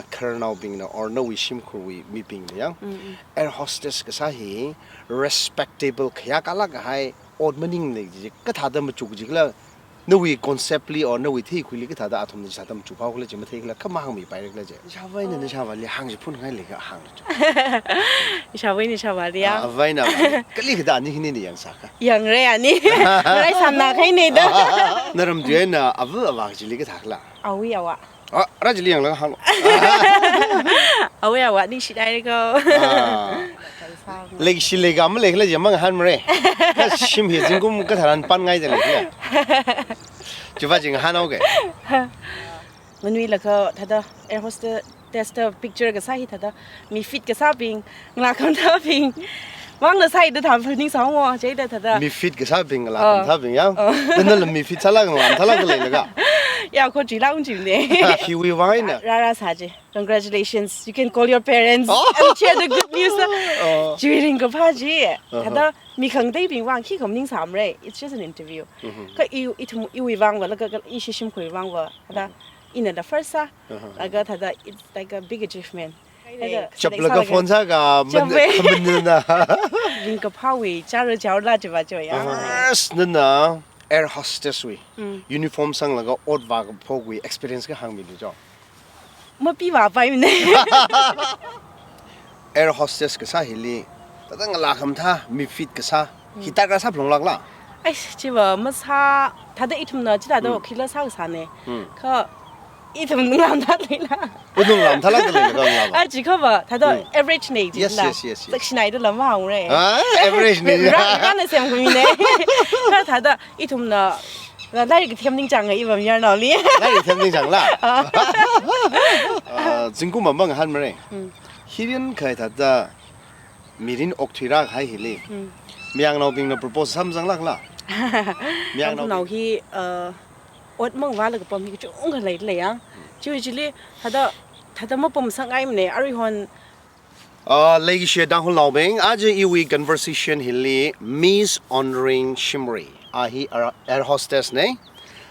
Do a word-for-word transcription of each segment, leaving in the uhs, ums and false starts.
khararnaobingna or nawui shimkhurwui mibingna yang, mm, mm, air hostess kasā hi respectable khayākalāk kahai ot maningla ji, kathāda machuk jikhala, nawui concept li or nawui theikhuili kathāda athumna sāda machuk haokhala ji matheikhala, kha mahāngmipaira khala ji. Ishāvā eina, oh, nishāvāli hāngchiphun ngai leiakha hāng. Ishāvā eina ishāvāli ya. Ah, avā eina avāli. Kali kathāda ani hi nina yangsākha? Yangra ani. Ngarai sāna kahaina da. Naram tui eina avā avā chili kathākhala? Awui awā. Ah, rā chili yanglaga hānglu. Awui awā ningshi dai ko. Ah. Leikashi leikā maleikhala ji mangahānmara. Kha shim hi zingkum katharan pan ngai jang leiakha. Chiva jing hānao ke. Nganuilakha thāda air hostess da picture kasā hi thāda mi fit kasābing, ngalā khamathābing vangna sāi da thāmphal ningsāmo, chieina thāda. Mi fit kasābing, ngalā, oh, khamathābing ya. Oh. Nala mi fit sālāk, ngalā khamathālāk da leilaga. Ya, kho chila ung chimne. Hiwui vang eina. Rāra sā ji. Congratulations. You can call your parents, oh, and share the good news. Oh. Chiwui ringkaphā ji. Uh-huh. Thāda mi khangateibing vang khikha maningsāmara. It's just an interview. Mm-hmm. Kha i, ithum, iwui vangva, laga, ka, ishi shimkhurwui vangva. Thāda, mm-hmm, ina the first sā. Uh-huh. Laga thāda, it's like a big achievement. Laga, chaplaga sālaga phone sāga, man, chaplei, khamanna. Ringkaphāwui chara chaola chiva cho ya. Uh-huh. First nana air hostess wui, mm, uniform sanglaga ot vākaphokwui experience akha hāngmilu cho. Mapivāpaimana. Air hostess kasā hili, thāda ngalā khamathā, mi fit kasā, mm, hi tarākha sāphalunglākla? Ai, chiva masā, thāda ithumna chithāda, mm, khila sākasāna. Mm. Kha ithum ngalā khamathā leila. Ithum ngalā khamathālāk da leilaga ngalāva. Ah, chikhava, thāda, mm, average na ji, yes, la. Yes, yes, yes. Zakshinaida la mahāngra. Ah, average na. Rā, rāna semkhamina. Kha thāda, ithumna, la, lairik kathem ningchānga iva mayarnaoli. Lairik kathem ningchāngla? Ah. Ah, zingkum mang hāngmara. Mm. Hirin kahai thāda mirin okthuirākahai hili. Mm. Mayarnaobingna propose sāmazanglākla? Mayarnao, mayarnao hi, uh, ot mangvālaga pam hi kachungkha leilei ya. Mm. Chiwui chili thāda, thāda mapamsakngaimana, aruihon. Ah, leikashi Tangkhulnaobing, aja iwui conversation hili Miss Honoring Shimrei, a hi air, air hostess na.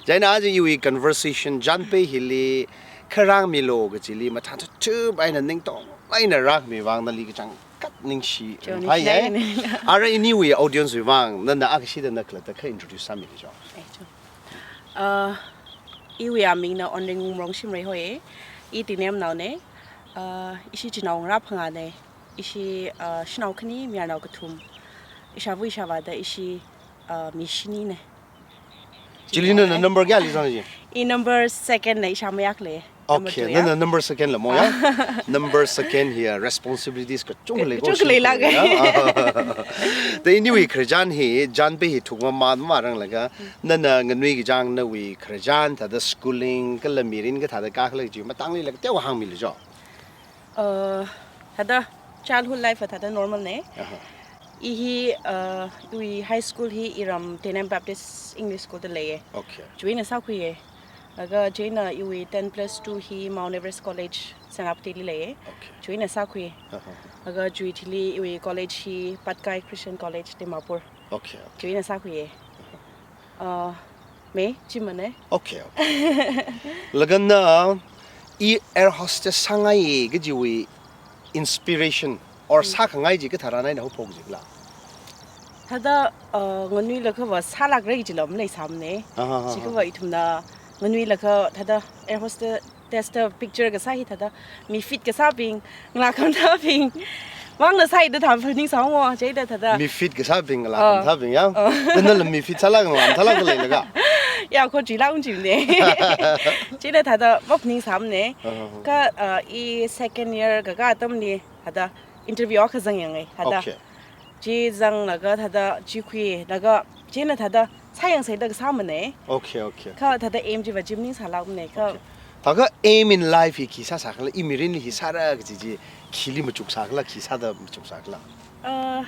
Chieina aja iwui conversation Janpei hili kha rāngmilu kachili mathān chup chup eina ningtong eina rāmi vang nali kachangkhat ningshi, cho, ringphāya. Ningshi dai ni. Ara iniwui audience wui vang, nana akashida na khalatta kha introduce sāmilu cho. Eh, cho. Uh, iwui amingna Honoring Wungrong Shimrei hoi. I Tingnemnaona. Uh, ishi chinaongarā phangāna. Ishi, uh, shanao khani, mayarnao kathum. Ishāva ishāvāda ishi, uh, mi shinina. Chili nana number kayāli zang ji? I number second na, ishāvā mayākhala. Number, okay, two ya. Nana number second la mo ya. Ah. Number second hi responsibilities kachungkha lei, kachungkha leilāka ya. Ah. Thāda iniwui khararchan hi, Janpei hi thukmamān maranglaga, nana nganui kachang nawui khararchan, thāda schooling, kala mirin kathāda kākhala chi matangli laga teokha hāngmilu cho. Uh, thāda childhood life thāda normal na. Aha. I hi, uh, iwui high school hi iram Tingnem Baptist English School da leiya. Okay. Chiwui eina sākhuiya. Laga chieina iwui ten plus two hi Mount Everest College, Senapatili leiya. Okay. Chiwui eina sākhui. Aha. Laga chiwui thili iwui college hi Patkai Christian College, Dimapur. Okay, okay. Chiwui eina sākhuiya. Uh, me, chimana. Okay, okay. Laga na, i air hostess sāngai kajiwui inspiration or, mm, sākhangai chi katharan eina haophok jikhala? Thāda, uh, nganuilakhava sālākra kajila maleisāmana. Ah, ah, ah, ah. Chikhava ithumna nganuilakha thāda air hostess da picture kasā hi thāda mi fit kasābing, ngalā khamathābing vangna sāi da thāmphal ningsāmo, chieina thāda. Mi fit kasābing, ngalā, oh, khamathābing ya. Oh. Nala mi fit sālāk, ngalā khamathālāk da leilaga? Ya, kho chila ung chimna. Chieina thāda maphaningsāmana. Uh-huh. Kha, uh, i second year kakā atamli thāda interview akha zangyanga, thāda. Okay. Chi zanglaga thāda chi khuilaga, chieina thāda sāyangsa da kasāmana. Okay, okay. Kha thāda aim chiva chi maningsālākmana, kha. Okay. Thākha aim in life hi khi sāsākhala, i mirinli hi sāra kaji chi, khili machuksākhala, khi sāda machuksākhala? Uh,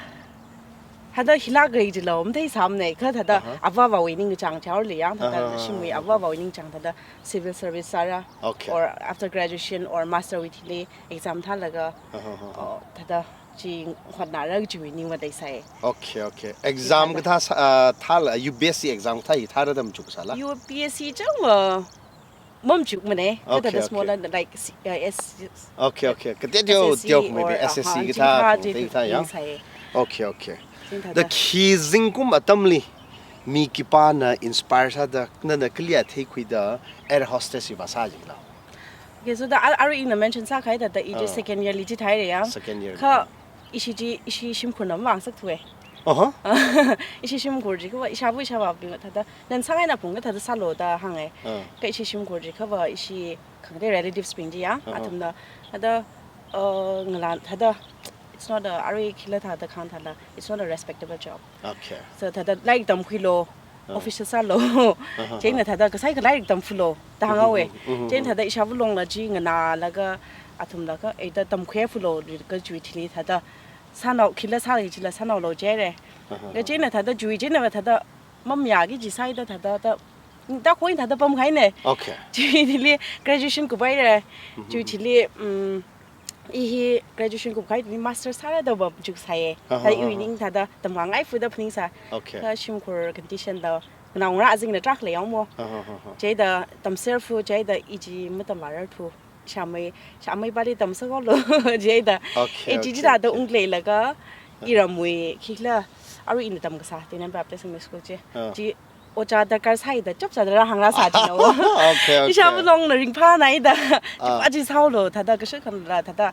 thāda hilākra kajila matheisāmana, kha thāda, aha, avāvāwui ningkachāng chaoli yang, thāda, aha, shimwui avāvāwui ningkachāng thāda civil service sāra, okay, or after graduation or master wui thili exam thālaga, aha, aha, uh, thāda chi hotnāra kajiwui ning matheisai. Okay, okay. Exam kathā sā, ah, thāla, U P S C exam kathā hi thāra da machuksāla? U P S C chang va, mamachukmane. Okay, kathāda okay. Smaller, like, C-, uh, S-, Okay, okay. Kateoteo, S S C teo maybe or, uh, S S C ha, kathā, chithā, kathā, chithā, ya. Sāye. Okay, okay. Chithāda. Da khi zingkum atamli mi khipāna inspire sāda, nana kali athei khuida air hostess hi vāsā jila? Okay, so da ar-, arui ina mention sākahai thāda, i chi, ah, second year li chithāhaire ya. Second year. Kha ishi chi, ishi shimkhurna mavāngasakthuwe. Aha. Ishi shimkhur chi kava, ishāva ishāvābing thāda, nana sāngaina phungkha thāda sālu da hānge. Ah. Kha ishi shimkhur chi kava, ishi khangatei relatives bing chi ya, aha, athumna, thāda, uh, ngalan, thāda, it's not a, arui khila thāda khang thāla, it's not a respectable job. Okay. So thāda lairik tamkhuilu, aha, official sālu. Aha. Chieina thāda kasai kha lairik tamkhuilu da hānghaowe. Mhm, mhm, chieina, mhm, thāda ishāva longla chi nganālaga, athumla kha, eh, da tamkhuiphulu, kha chiwui thili thāda sānao, khila sāki jila sānaolu jihaire. Aha. Kha chieina thāda chiwui, chieina va thāda mamayāki kaji sāhaida thāda, da, da khoi thāda pamkahaine. Okay. Chiwui thili graduation kuphaire. Mhm. Chiwui thili, mm, i hi graduation kuphai thili master sāra da vāmachuk sāye. Aha, thāda iwui, aha, ning thāda tamngai fuda phaningsā. Okay. Kha shimkhur condition da, nganāngarā azingna tarākha leiya mo. Aha, aha, aha. Chieina tamserfu, chieina i chi matamrarthu. Ishāmei, ishāmei pāli tamsāhaolu, jihaida. Okay, eh, chi, okay, chithāda, okay, ungleilaga, ah, iramwui, khikhala, arui ina tamkasā, Tenen Baptist English School chi. Ah. Chi, ojā darkar sāhaida, chapchāda rāhāngrāsā jina wo. Okay, okay. Ishāva longna ringphānahaida, ah, aja sāhaolu, thāda kashakhanla, thāda,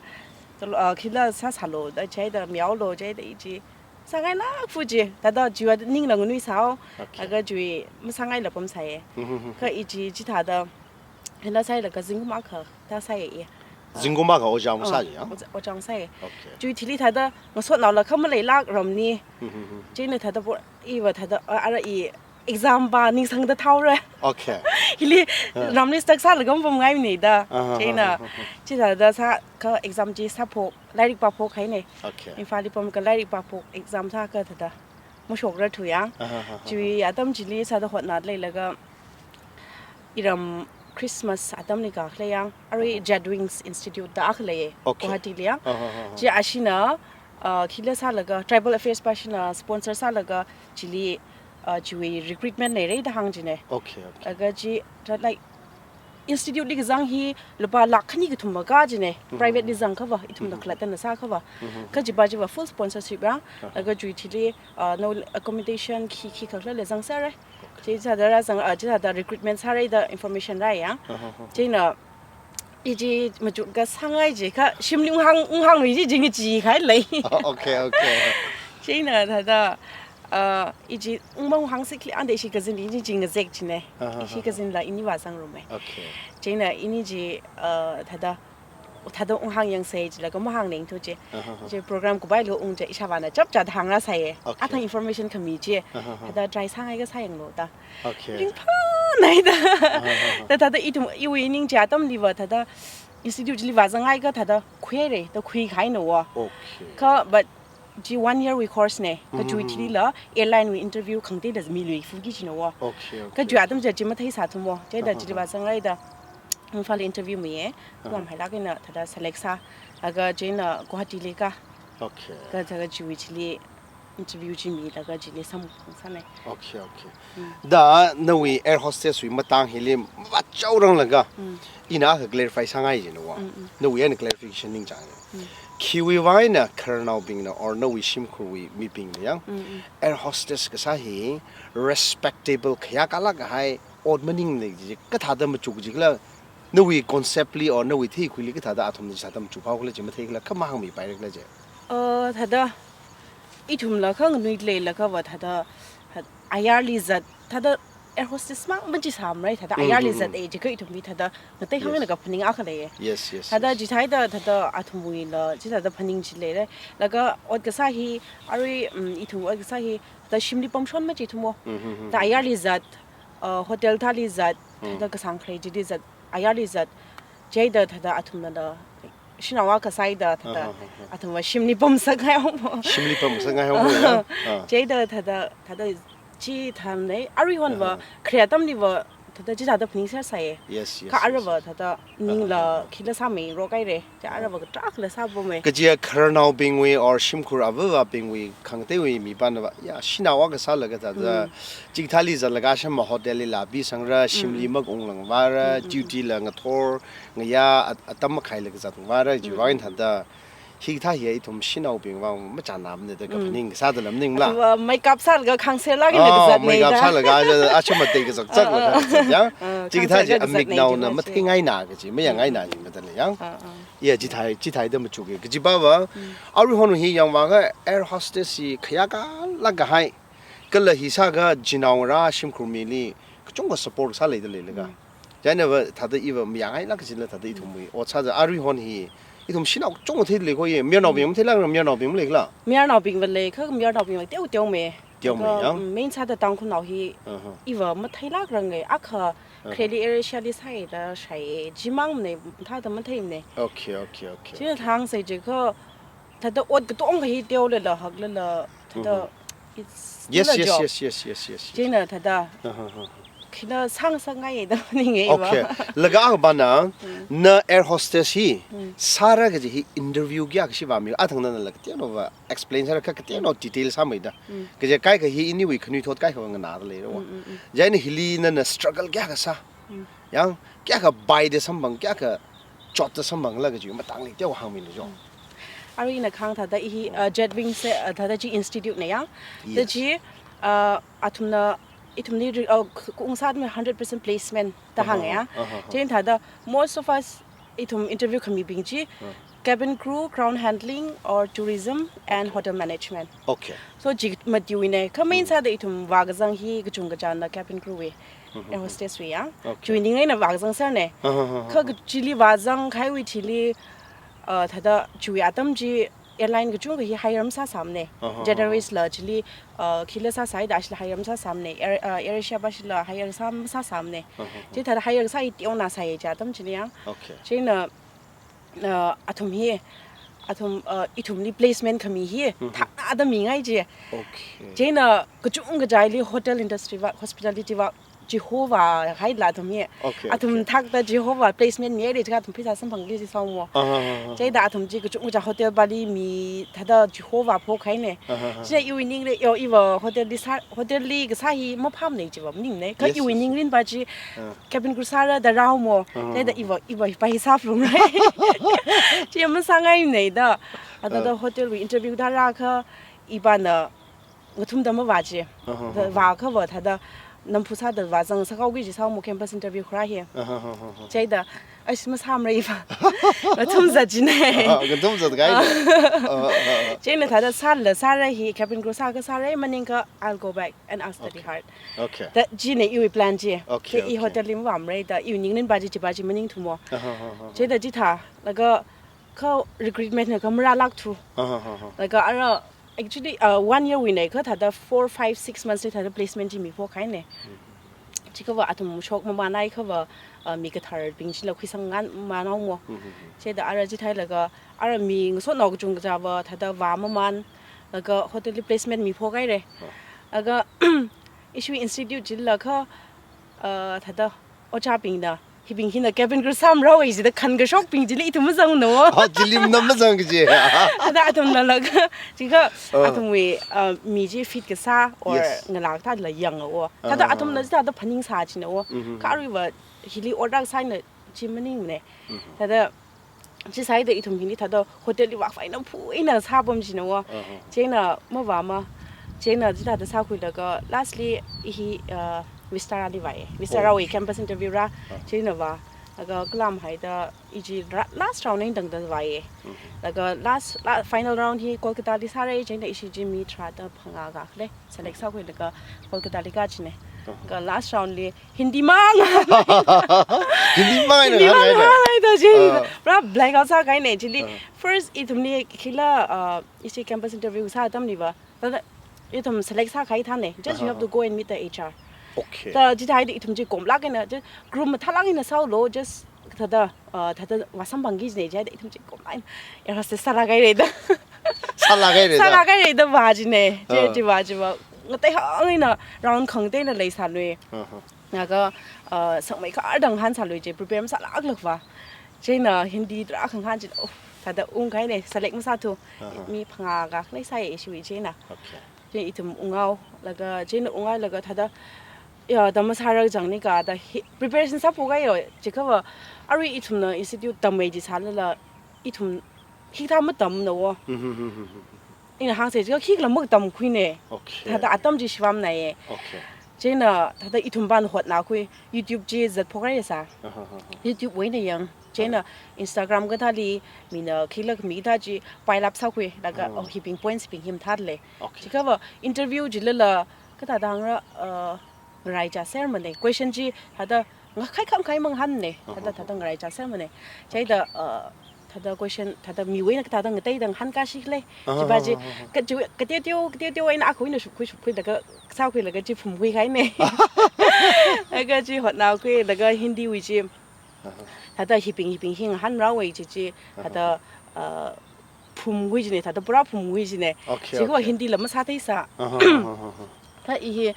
talo, ah, khikhala sāsālu, da jihaida, mihaolu, jihaida, i chi sāngailākfu chi, thāda chiwui ningla nganuisāhao, okay, laga chiwui masāngaila pamsāye. Mhm, mhm. Kha i chi, chithāda, hina sāhailaga zingkum akha, thā sāye. Zingkum akha ojā masā, ah, ji ya? Ojā, ojā masāye. Okay. Chiwui thili thāda, ngasotnaola kha maleilāk ramli. Mhm, mhm. Chieina thāda po, iva thāda, ah, ara i exam va ningsangda thaore. Okay. Hili, ah, ramli stuck sālaga mapamngaimane da. Aha, chieina, aha, aha, aha, chithāda sā, kha exam chi sāphok, lairik pāphokhaine. Okay. Imphalli pamkha lairik pāphok, exam sākha thāda mashokrarthu ya. Aha, aha, aha. Chiwui atam chili sāda hotnāda leilaga iram Christmas atamli kakhaleiya. Arui, aha, Jadwings Institute da akha leiye. Okay. Guwahatili ya. Aha, aha, aha. Chi ashina, uh, khikhala sālaga, Tribal Affairs pāshina sponsor sālaga, chili, uh, chiwui recruitment leire da hāng jine. Okay, okay. Laga chi, ta, like, institute li kazang hi lupā lakh khani kathum makā jine, mhm, private li zangkhava, ithumna, mhm, khalattana sākhava. Mhm. Kha chiva chiva full sponsorship ya, aha, laga chiwui thili, uh, nawui accommodation khi khi kakhala le zangsāre. Okay. Chithāda rāzang, uh, chithāda recruitment sāre da information rāya. Aha, aha. Chieina, i chi machukakha sāngai jikha, shimli unghāng, unghanglui chi jing chi khai lei. Okay, okay. Chieina thāda, uh, i chi ungmang unghāng sikli ande ishi cousin i chi jing ngazek jine. Aha, ishi, aha, cousin la ini vāzangrumai. Okay. Chieina ini chi, uh, thāda, thāda unghāng yangsei jilaga mahāngningthu chi. Aha, aha. Chi program kuphailu ung chi ishāvāna chapchāda hāngrāsāye. Okay. Athang information khami chi. Aha, aha. Thāda try sāngaikha sāyanglu da. Okay. Ringphānahaida. Aha, aha. Da thāda ithum, iwui ning chi atamliva thāda institute li vāzanghaikha thāda khuire, da khuikahaina wo. Okay. Kha, but chi one year wui course ne, kha chiwui, mhm, thilila airline wui interview khangateila miluifuki jina wo. Okay, okay. Kha chiwui atam chi chi matheisāthu mo, chieina, aha, chili, aha, vāzangraida, Imphalli interview miye, aha, khuihailāk eina thāda select sā, laga chieina Guwahatili kā. Okay. Kha thāda chiwui chili interview chi milaga chili samphang sāne. Okay, okay. Mm. Da nawui air hostess wui matang hili vāchaoranglaga, mm, ina akha clarify sāngai jina wo. Mm, mm. Nawui eina clarification ningchāng. Mm. Khiwui vang eina khararnaobingna or nawui shimkhurwui mibingna yang, mm, mm, air hostess kasā hi respectable khayākalāk kahai ot maningla ji, kathāda machuk jikhala, nawui concept li or nawui theikhuili kathāda athumna sāda machukhaokhala chi matheikhala, kha mahāngmipaira khala chi. Uh, thāda, ithumla kha nganuileilakha va thāda, thā-, ayarli zat, thāda air hostess mang machi sāmrai, thāda, mm, ayarli, mm, zat, mm, e jikha ithumwui thāda, ngatei, yes, hānglaga phaning akha leiye. Yes, yes, thāda, yes, chithāhaida, thāda, athumwuila, chithāda phaning chi leire. Laga ot kasā hi, arui, um, ithum ot kasā hi, thāda shimli pamshon machithu mo. Mm, mm, mm, thāda, mm, ayarli zat, uh, hotel thāli zat, mm, thāda kasāng kharei chili zat, ayarli zat, chieina thāda athumna da, shanao akha sāhaida thāda, aha, aha, aha, athumva shimli pamsakngai haomo. Shimli pamsakngai haomo ya? Ah. Chieina thāda, thāda chi thāmne, aruihonva, aha, khare atamliva, Thāda chithāda phaningsāsai. Yes, yes, Kha yes, arava yes. Thāda ningla khila sāmei rok haira. Chithā arava kathākhala sāpamei. Kajiya khararnaobingwui or shimkhur avāvabingwui khangateiwui mipānava ya shanao akha sālaga thāda chikathāli zatlaga shim hotel lila bisangra, shimli makunglangvara, duty la ngathor ngayā at- atam makhailaga zatvara, chiwui vang thāda hikathā hi ithum shanaobingwui vang machānnamanei da kaphaning sāda lam ningla. Thāva makeup sālaga khangserlāk eina Oh, kazatnei makeup da. Sālaga aja acha matei kazak zaklaga kazat ya. Ah, chikathā khangser chi kazatnei amik naona chi matheingaina kaji, mayangngaina chi mathālei ya. Ah, ah. Ya chithāi, chithāida machuke. Kaji bava, aruihon hi yangvākha air hostess hi khayākha lākkahai. Kala hi sākha chinaongarā shimkhur mili kachungkha support sāleida leilaga. Chieina va thāda iva mayangngailāk kajila thāda ithumwui ot sāda aruihon hi ithum shanao kachungkha theilei kho ye, mayarnaobing matheilākra, mayarnaobing maleikhala. Mayarnaobingva lei, kha mayarnaobingva teoteomei. Teomei, Kha, ya? mm, main sāda Tangkhulnao hi Aha. Iva matheilākranga, akha Aha. Khareli AirAsia li sāhaida shai, chimangmanei, thāda matheimanei. Okay, okay, okay. Chithāhāngsai jiakha, thāda ot katongkha hi teolala, haklala, thāda, Mhm. it's Yes, still a yes, job. Yes, yes, yes, yes, yes. Chieina thāda, Aha, aha. Khina sāngasakngai da ningai va. Okay. Laga akha bana, na air hostess hi, sāra kaji hi interview kayākha shivāmi, athang nana laga teonao va explain sāra kha kateonao detail sāmeida. Kaje kaikha hi iniwui khanuithot kaikha va nganāda leira va. Chieina hili nana struggle kayākha sā. Yang, kayākha baida samphang, kayākha chotta samphangla kaji matangli teo hāngmilu jo. Arui ina kahāng thāda hi, uh, Jet Wings se, uh, thāda chi institute na ya. Thāda Yes. Chi, uh, athumna, ithumli, uh, k- kung sāda hundred percent placement da hānga ya. Aha, aha, aha. Chieina thāda most of us ithum interview khamibing chi, Uh. Cabin crew, ground handling, or tourism and hotel management. Okay. So chi matiwui nei, kha main sāda ithum vākazang hi kachungkachāna cabin crew wui, air hostess wui ya. Okay. Chiwui ning eina vākazang sānei. Aha, aha, Kha aha. Chili vāzang kahaiwui thili, uh, thāda chiwui atam chi airline kachungkha hi hire masāsāmanei. Aha, aha. January's la chili, uh, khila sāsāhaida ashila hire masāsāmanei. Air, uh, AirAsia pāshila hire sā masāsāmanei. Aha, aha. Chi thāda hire sā hi teonao sāya chi atam chili ya. Okay. Chieina uh, athum hi, athum, uh, ithumli placement khami hi, thakna atam mingai chi. Okay. Chieina kachungkha chili hotel industry va, hospitality va, chi hovāhaila athum hi. Okay, Athum okay. Thakta chi hovā placement mihaira chiakha athum pheisā samphangki chi sāmo. Aha, aha, aha. Chieina athum chi kachungkha hotel pāli mi thāda chi hovāphok kahainei. Aha, aha. Chieina iwui ningli, yo, iva hotel li sā, hotel li kasā hi maphāmanei chiva maningnei. Kha Yes, iwui yes, yes. ningrin pa chi, Ah. Cabin crew sāra da rāhaomo. Ah. Chieina iva, iva pa hi sāphalungra. Chi masāngaimanei da. Ada da Ah. hotel wui interview da rākha, ipana ngathumda mavā chi. Aha, Da aha. vākha va thāda namphu sāda vāzang sāhaoki chi sāmo campus interview kharā hi. Aha, aha, aha. Chieina, ai, masāmara iva. Ngathum zat chinei. Ah, ngathum zat kahai. Ah, ah, ah. Chieina thāda sāla sāra hi, cabin crew sākha sāra, maningakha I'll go back and I'll study Okay. hard. Okay. Da chinei iwui plan chi. Okay, Chi i okay. hotel li mavāmara da iwui ningrin pa chi chi pa chi maningthumo. Aha, aha, aha. Chieina chithā, laga kha recruitment na kha marālākthu. Aha, aha, aha. Laga ara, actually, uh, one year wui nei kha thāda four, five, six months li thāda placement chi miphok kahainei. Chiakha va athum shok mamānhaiakha va, uh, mi katharbing chila khuisang ngan mamānhaomo. Mhm. Chieina ara chithālaga, ara mi ngasotnao kachungkha va thāda vāmamān, laga hotel li placement miphok haira. Ah. Laga, ishi institute chilakha, uh, thāda ojābingna, hibing hina cabin crew sāmara wei jida khankashokbing chili ithum mazangno. Ah, chili manam mazang kaji. Thāda athumna laga, chiakha, Ah. athumwui, uh, mi chi fit kasā or Yes. ngalākthāla yangwo. Thāda Ah. athumna chithāda phaningsā chinawo. Mhm. Kha aruiva hili ot rākasā eina chi maningmanei. Mhm. Thāda chi sāhaida ithum hili thāda hotel li vākhavai namphu eina sāpam chinawo. Aha. Chieina mavāma. Chieina chithāda sākhuilaga lastly i hi, uh, Vistara li vāya. Vistara Oh. wui campus interview rā. Ah. Chieina vā. Laga kalam haida i chi ra-, last round eina tangda vāya. Mhm. Laga last, la-, final round hi Kolkata li sāra, chieina ishi chi mi tharāda phangā kakhalei select sākhuilaga Kolkata li kāchinei. Aha. Laga last round li Hindi mang. Hindi mang eina Hindi mang hāngngaina. Hāngngaida chi. Ah. Pura blackout sākahainei chili. Ah. First ithumli khila, uh, ishi campus interview sā atamli va. Thāda ithum select sākahai thānei. Just you Aha. have to go and meet the H R. Okay. Thāda chithāhaida ithum chi komlāk eina, just group mathālāk eina sāhaolu, just thāda, uh, thāda vāsamphangki jinei chida ithum chi komlāk eina. Air hostess sālāk haira da. Sālāk haira da. Sālāk haira da vā chinei. Chi, Ah. chi vā, chi vā. Ngateihāng eina round khangatei eina leisālui. Aha. Laga, Uh, sangmei khardang han sālui chi, prepare masālāklāk va. Chieina Hindi tarākha ngahān chi, oh, thāda ungkahaina, select masāthu. Aha. Mi phangā ka khanei sāya ishiwui chieina. Okay. Chieina ithum unghaolaga, chieina unghailaga thāda, ya, da masāra jang nika da hi, preparation sāphok kahai yo, chiakha va, arui ithumna institute tammei chi sālala, ithum hikathā matamna wo. Mhm, mhm, mhm. Ina hāngsa chiakha khikhala makatamkhuina. Okay. Thāda atam chi shivamnaiya. Okay. Chieina thāda ithum pāna hotnakhui, YouTube chi zatphok haira sā. Aha, aha. YouTube wui eina yang. Chieina Instagram kathāli, mina khikhala mi kathā chi pile up sākhuilaga, aha, oh, hibing points bing hi mathālei. Okay. Chiakha va interview chilala, kathāda hāngra, uh, ngaraichā sermana. Question chi thāda ngakhai khangkhai mangahānna. Thāda, aha, thāda ngaraichā sermana. Chieina, uh, thāda question, thāda miwui eina kathāda ngateida ngahānkāshi khala. Aha, chiva chi, aha, aha, ka chi, kateoteo, kateoteo eina akhawui eina shupkhui, shupkhuilaga, sākhuilaga chi phumkhui kahaina. Laga chi hotnakhuilaga Hindi wui chi. Aha. Thāda hibing, hibing hi ngahānra wui chi chi, aha, thāda, uh, phumkhui china, thāda pura phumkhui china. Okay, chiakha va, okay, Hindi la masātheisā. Aha, aha, aha. Thā i hi,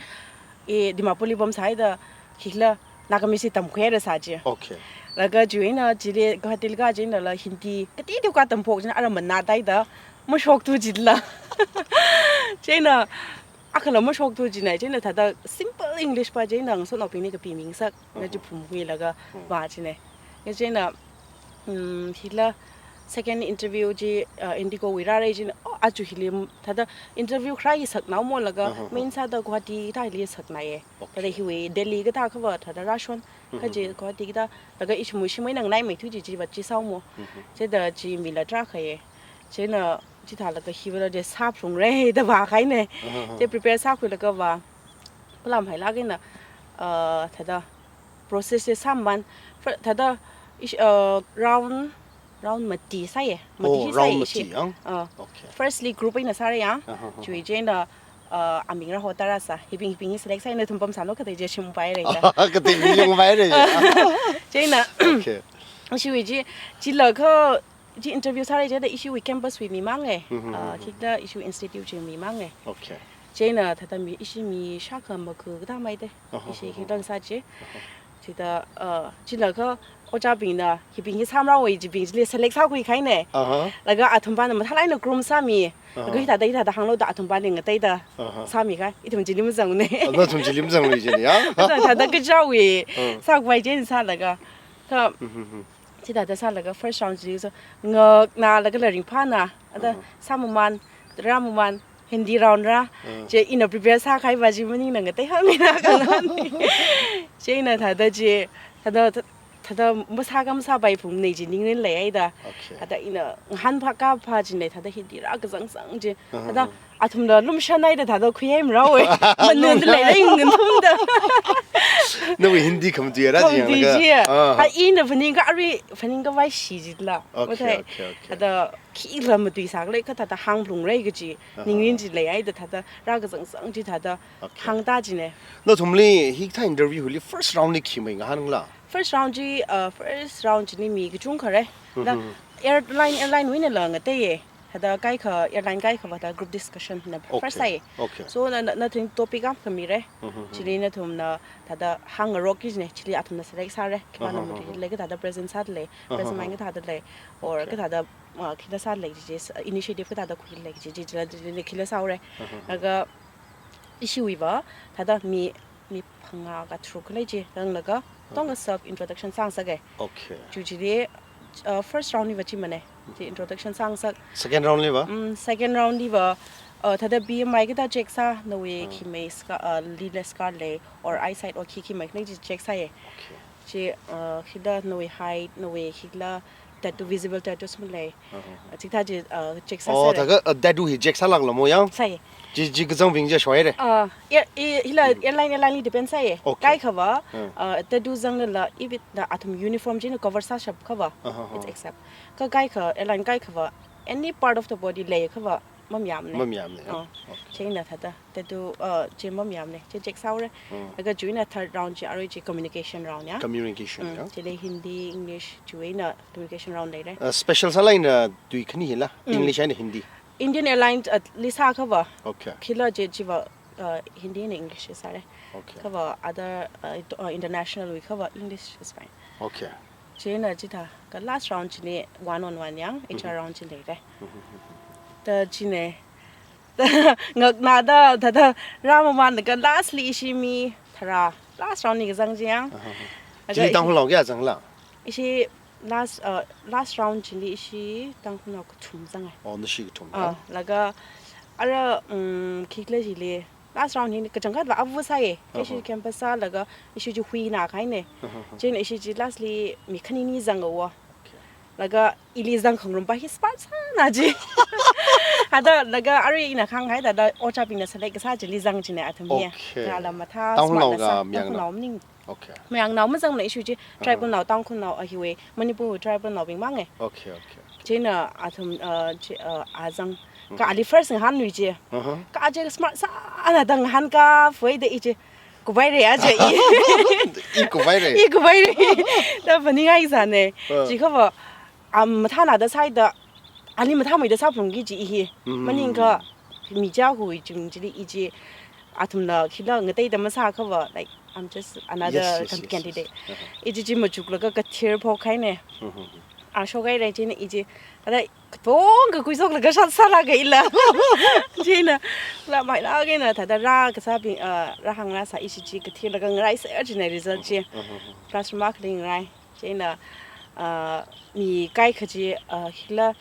i Dimapurli pamsāhaida, khikhala Nagamese tamkhuira sā chi. Okay. Laga chiwui eina chili Guwahati laga chieina la Hindi kateoteo katamphok china ara manā taida, mashokthu chila. Chieina, akhala mashokthu china, chieina thāda simple English pa chieina ngasotnaobingli kapimingsakna chi, mhm, phumkhuilaga, mhm, vā china. Nga chieina, um, hila second interview chi, uh, Indigo wui rāra chieina, oh, aja hili, thāda interview kharā hi saknao molaga, aha, main sāda Guwahati kathāli saknaiya. Okay. Thāda hiwui Delhi kathā kha va, thāda rāshon, kha chi, mhm, Guwahati kathā, laga ishi mui shimui eina nganaimeithu chi chiva chi sāo mo. Mhm. Chithāda chi mila tarākhaya. Chieina chithālaga hiva la de sāphalungra da vākahaina. Aha, aha. Chi prepare sākhuilaga vā. Palamhailāk eina, uh, thāda process chi sāman. Fir-, thāda ish-, uh, round, round mati sāya. Mati, oh, hi round sāya mati ishi. Yang? Uh, okay. Firstly group eina sāra ya. Aha, aha. Chiwui chieina, uh, aming rāhoda rāsā. Hibing, hibing hi select sāya, nathum pamsālu kathei chi shimpai rāya. Kathei mi yangpai rāya. Chieina. Okay. Chiwui chi, chila kha chi interview sāra chieina ishiwui campus wui mi manga. Mhm, ah, mhm. Khikhala ishiwui institute chi mi manga. Okay. Chieina thāda mi ishi mi shākha maga kathā maida. Aha, ishi, aha, khikhala sā chi. Aha. Chithāda, ah, chila kha ojābingna hibing hi sāmara wui chibing chili select sākhui kahaina. Aha. Laga athum pāna mathālāk eina groom sāmi. Aha. Laga hithāda, hithāda hānglu da athum pāli ngateida, aha, sāmi kahai. Ithum chili mazangna. Ah, nathum chili mazanglu china ya? Mazang, thāda kachāwui, hmm, sākhavai chieina sālaga. Kha, mhm, mhm. Chithāda sālaga first round chi so ngaknālaga la ringphāna, ada, mhm, sāmaman, rāmaman, Hindi round rā, mhm, chi ina prepare sākahai va chi maningla ngatei hāngna kangani. Chieina thāda chi, thāda, thāda masākha masāpai phungna chi ningrin leihaida. Okay. Thāda ina ngahānphā kaphā china thāda Hindi rākazang zang chi. Mhm. Thāda athumla lumshanhaida thāda khuihaimara wui. Manun lumshan. Leilei nganthumda. Nawui Hindi khamatui ara. Khamatui jiyanglaga. Ji. Ah. Ha, ina phaningkha arui, phaningkhavai shi jila. Okay, mathei, okay, okay. Thāda khikhala matuisākhala kha thāda hāngphalungra kaji. Aha. Ningrin chi leihaida thāda rākazang zang chi thāda, okay, hāngda china. Nathumli hikathā interview hili first round li khi mei ngahānla? First round chi, uh, first round chili mi kachungkha rei. Da, mhm, airline, airline wui einala ngateiya. Thāda kaikha, airline kaikha va thāda group discussion na, okay, first sāya. Okay. So na, na, nathum topic akha mira. Mhm, mhm. Chili nathumna thāda hāngngarokki china, chili athumna select sāra. Khipāna, aha, matuili, aha, kathāda present sādalei, aha, present mind kathāda lei, or, okay, kathāda, uh, khila sādalei chi, uh, initiative kathāda khuilei chi, chi, chila, chila, chila sāhaora. Aha, aha. Laga ishiwui va, thāda mi, mi phangā ka tharuk khalei chi rānglaga, aha, katonga self introduction sāngasaka. Okay. Chi chili, uh, first round li va chimana. Chi introduction sāngasak. Second round li va? Mm, second round li va, uh, thāda B M I kathā check sā, nawui, ah, khi mei scar, uh, lila scar lei, or eyesight or khi khi mei khalei chi check sāya. Okay. Chi, uh, khila nawui height, nawui khila tattoo, visible tattoos malei. Uh-huh. Uh, chikathā chi, uh, check sā, oh, sāra. Thākha, uh, tattoo hi check sālākla mo ya? Sāya. Chi, chi kazangbing chi shoira. Uh, air-, i, hila, hmm, airline, airline li depend sāya. Okay. Kaikha va, hmm, uh, tattoo zanglala, if it, the athum uniform china cover sāshapkha va, uh-huh, it's accept. Kha kaikha, airline kaikha va, any part of the body leiakha va, mamayāmana. Mamayāmana, ya? Uh, okay. Chieina thāda, tattoo, uh, chi mamayāmana, chi check sāhaora. Hmm. Laga chiwui eina third round chi arui chi communication round ya. Communication, mm, ya? Chili Hindi, English, chiwui eina communication round leira. Uh, special sālāk eina tui khani hila, mm, English eina Hindi? Indian Airlines, uh, li sākha va. Okay. Khila chi, chi va, uh, Hindi and English sāra. Okay. Kha va other uh, it- uh, international wui kha va English is fine. Okay. Chieina chithākha last round chili one on one yang, H R round chili leira. Ta chieina. Ngaknada thāda rāmamānlaga lastly ishi mi tharā last round li kazang chi yang. Chili Tangkhulnao kayā zangla? Ishi last uh, last round chili ishi Tangkhulnao kathum zangai. Oh, nashi kathum. Ah, laga ara um, khikhala chili last round hi kachangkhat va avu sāya. Ishi campus sālaga ishi chi huina kahaina. Chieina ishi chi lastly mi khanini zanga wo. Laga ili zangkhangarumpa hi smart sāna chi. Thāda laga arui ina khangahaida thāda ojābingna select kasā chili zang china athum hi. Okay. Ngala mathā Tangkhulnao smart la sā, ka Mayangnao? Tangkhulnao maning. Okay. Mayangnao mazangla ishi chi tribal nao, Tangkhulnao ahiwui Manipur tribal naobing mangai. Okay, okay. Chieina athum uh, chi, uh, azang. Ka ali first ngahānlui chi. Ka aje smart sāna da ngahānkaphuida i chi. Kuvaira aje i. I kuvaira. I kuvaira. Da phaningai zane. Uh. Chi kha va am mathānada sāida ali mathāmeida sāphalungki chi i hi. Maningkha mi jahui chung chili i chi athumna khila ngateida masākha va like I'm just another Yes, yes, can- yes, candidate. Yes. I chi chi machuklaga kathir phokhaina. Ashok ai rai chieina i chi thāda katong kakui shoklaga shat sālaga ila. Chieina la mai la kaina thāda rā kasābing uh, rāhāng rāsā ishi chi kathirlaga ngarai sā china result chi. Classroom akhali ngarai. Chieina uh, mi kaikha chi uh, khila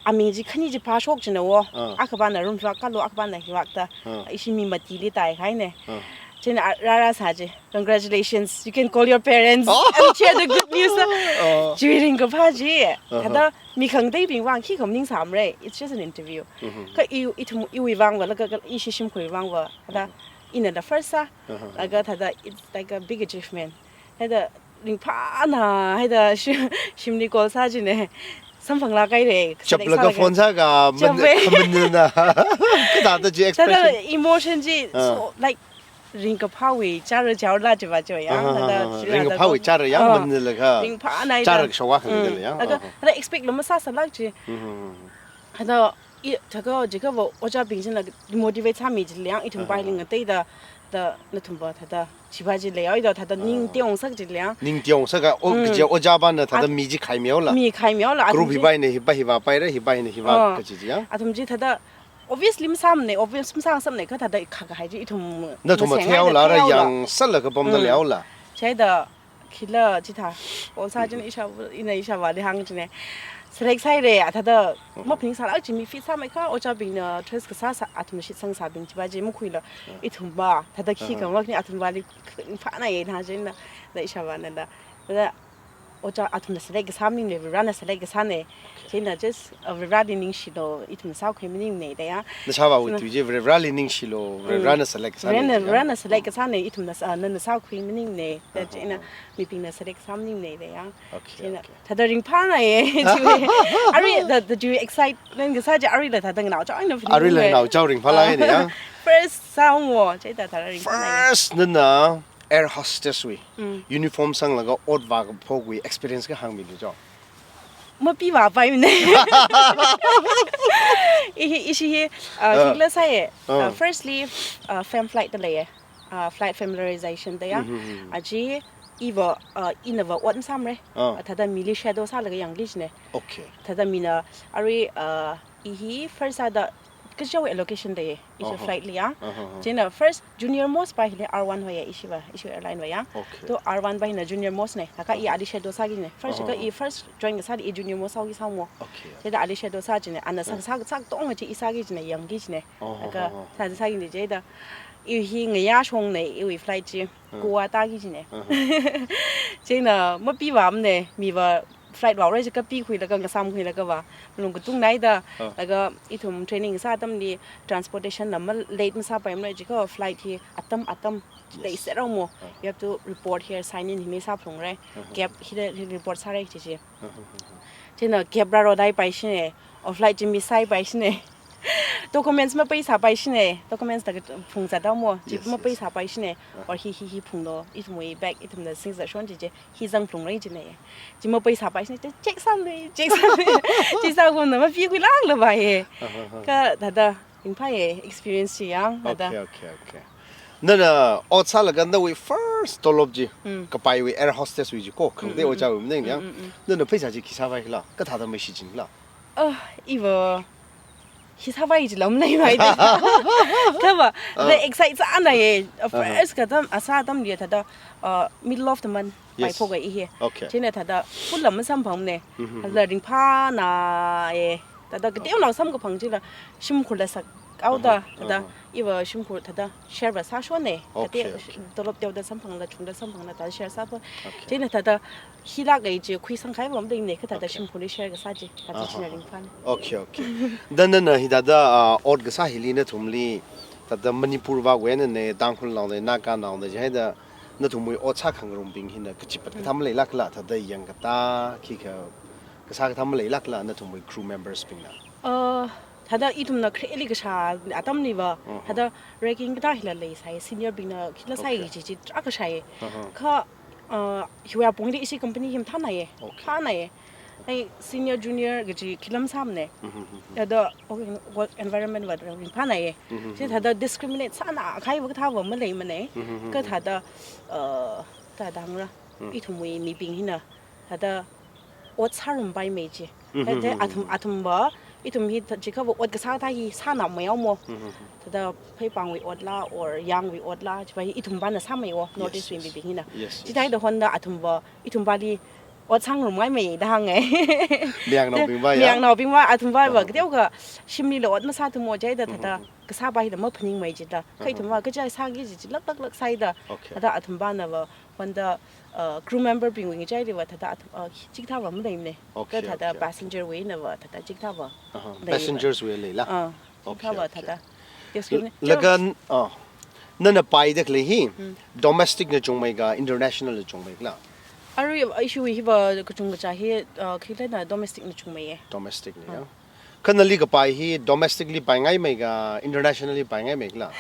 aming chi khani chi phāshok china wo. Ah. Akhapana rumvak kalo akhapana hivak da. Ah. Ishi mi matili tai kahaina. Ah. Chieina a- rārāsā chi. Congratulations. You can call your parents Oh. and share the good news. Oh. Chi ringkaphā chi. Uh-huh. Thāda mi khangateibing vang khikha maningsāmara. It's just an interview. Kha i ithum iwui vang va laga kha ishi shimkhur vang va. Thāda ina the first sā. Laga thāda it's like a big achievement. Thāda ringphāna haida shi- shimli call sā china. Samphangla kahaira. Chaplaga phone sāga man Chaplei. Khamanina. Kathāda chi Thāda expression. Emotion chi Ah. so like ringkaphāwui chara chaola chi va chi yang. Ah, ah, Thāda ah, chi ringkaphāwui chara yang Ah. Manila kha. Ringphāna Chara haida. kashowa khangda Mm. le yang. Laga Ah, ah. Thāda expect la masāsālak chi. Mhm. Thāda i thākha jikha va ojābing china demotivate sāmi chi le yang ithum pai ling ngateida da nathum va thāda chiva chi leihaoda thāda ning teongsak chi le yang. Ning teongsak ka o kaje ojāpana thāda mi chi khaimeola. Mi khaimeola Group athum chi. Hiva ina hiva hiva paira hiva ina hiva Ah. kaji chi yang. Athum chi thāda obviously masāmana, obvious masāngasakmana kha thāda khakahai chi ithum. Nathum Maseng matheihaola haida ra theihaola. Yangsālaga pamda Mm. leihaola. Chieina khila chithā. Ol sā china ishāvā, ina ishāvāli hāng china. Select sāhaira thāda maphaningsālak chi mi fit sāmeikha ojābingna trust kasā sā athum shitsangsābing chiva chi makhuila. Ithum va thāda khikha makni athum vali phāna ye na china da ishāvāna da. Da ojā athumna select kasā maningne, Varena select kasāna. Chieina just uh, Vareli ningshilo, ithumna sākhui maningne da ya. Nashāvāwui tui chi Vareli ningshilo, Varena select kasāna. Varena, Varena select kasāna, ithumna sā- uh, nana sākhui maningne. Da chieina mibingna select kasā maningne da ya. Okay, Chieina okay. Thāda ringphāna ye. Chiwui. Arui the, the chiwui excitement kasā chi aruila thāda nganao chao ina feeling. Aruila nganao chao ringphāla ina ya. First sāmo, chieina thāda ringphāna ye. First nana air hostess wui Mm. uniform sanglaga ot vākaphokwui experience kha hāngmilu cho. Mapivāpai mine. Ihi, ishi hi, uh, Uh. Khikla sāye. Uh, Uh. firstly, uh, fam flight da leiye. Uh, flight familiarization da ya. Mhm. Achi, iva, uh, inava ot masāmre. Uh. Uh, thāda mili shadow sālaga yangli chine. Okay. Thāda mina, arui, uh, ihi first sāda, kachichāwui allocation da ye. Ishi Uh-huh. flight li ya. Uh-huh. Chieina first junior most pa hile R one hoye ishiva, ishi airline va ya. Okay. To R one pa hina junior most ne. Thākha i ali shadow sāki ne. First ka Uh-huh. i first join kasāli i junior most sāki sāmo. Okay. Chieina ali shadow sā chine. Ana sā, Uh-huh. sā, sātong chi i sāki chine yangki chine. Uh-huh. Thākha sā sāki ne chieina. Ihi ngayā shongne, iwui flight chi. Uh-huh. Goa tāki chine. Uh-huh. Chieina mapivāmne, miva flight vāra chi kapikhuilaga, ngasāmkhuilaga va. Malung katung naida, Uh. laga ithum training sā atamli transportation na ma late masāpaimre jikha flight hi atam atam Yes. lei serao mo. Uh. You have to report here, sign in hi mi sāphalungre. Uh-huh. Gap hi le report sāre chi chi. Uh-huh. Chieina gap rāro dai pai chine. O flight chi miss sāi pai chine. Documents mapeisā pai chine. Documents da phungzat dao mo. Chi Yes, yes. Mapeisā pai chine. Uh-huh. Or hi hi hi phunglo. Ithumwui bag ithumna singzat shon chi chi. Hi zangphalungre chine. Chi mapeisā pai chine. Check sāmle, check sāmle. Chi sākumna mapikhuilākla pai ye. Uh-huh. Kha thāda Ringphāye experience chi yang, thāda. Okay, okay, okay. Nana ot sālaga nawui first tolop chi, Mm. kapaiwui air hostess wui chi ko, khangatei Mm, mm, ojāwui maningla yang. Mm, mm, mm. Nana pheisā chi khi sāvai khala, kathāda mashichin khala. Ah, iva, khi sāvai chila maleimana. Kha va, Ah. the excite sānaye. Uh, Uh-huh. first katam, asā atamli thāda, uh, middle of the month, Yes. paiphoka i hi. Okay. Chieina thāda, full la masamphangmane. Mm-hmm. Thāda ringphānaye. Thāda kateonao samkaphang chila, shimkhurla sākhaoda, Uh-huh. thāda, Uh-huh. iva shimkhur thāda, share va sāshonne. Okay, Kate, okay. tolop teoda samphangla, chungda samphangla, thāda share sāpho. Okay. Chieina thāda, hila kaji khuisangkhai vamding ne, kha thāda Okay. shimkhurli share kasā chi, thāda Uh-huh. china ringphāne. Okay, okay. Thāda nana hithāda, uh, ot kasā hili nathumli, thāda Manipur vāwui eina ne, Tangkhulnaone, Naganaone, jihaida, nathumwui ot sākhangarumbing hina kachipat Mm. kathā maleilāk khala, thāda yangkatā, khikha kasā kathā maleilāk khala, nathumwui crew members bingna. Uh, thāda ithumna khareli kashā atamli va, Uh-huh. thāda ragging kathā hila leisai, senior bingna khila sai Okay. chi chi tarākha shāye. Uh-huh. Kha, uh, hiwui apongli ishi company hi mathānaye. Okay. Thānaye. Ai, senior, junior kaji khila masāmane. Mm-hmm, mm-hmm. Thāda, okay, work environment va ringphānaye. Mm-hmm, Chi mm-hmm. thāda discriminate sānakahai va kathā va maleimane. Mm-hmm, Kha mm-hmm. thāda, uh, thāda hāngra. Mm. Ithumwui mibing hina, thāda ot sārumpaimei chi. Mm-hmm, Thāda mm-hmm. athum, athum va, ithum hi thā, jiakha va ot kasā thā hi sānāmeiya mo. Mm-hmm. Thāda pheipāngwui otla, or yangwui otla, chiva hi ithum vāna sāmeiya, North Yes, East wui yes. mibing hina. Yes, yes. Chithāda hānda athum va, ithum vāli ot sāngarumngaimei da hānge. Mayangnaobing va ya? Mayangnaobing va, athum va va, Uh-huh. kateokha shimlila ot masāthumo jihaida thāda, Mm-hmm. kasā va hila maphaningmei jida. Kha Uh-huh. ithum va, kaja sāki chi chi lāk lāk lāk sāhaida. Okay. Thāda athum vāna va, hānda, uh, crew member bingwui ngachaili va, thāda athum, uh, chikathā va maleimane. Okay, Kha thāda okay, okay. passenger wuina va, thāda chikathā va Uh-huh. leimane. Passengers wui leila? Uh, Okay, chikathā va okay. thāda. Yes, L-, kine. Laga, uh, nana paida khalei hi, Hmm. domestic na chungmei ka, international na chungmei khala? Arui, uh, issue hi va, kachungkha hi, uh, khi leina domestic na chungmeiye. Domestic na, Uh. ya? Kha nali kapai hi domestically paingaimei ka, internationally paingaimei khala?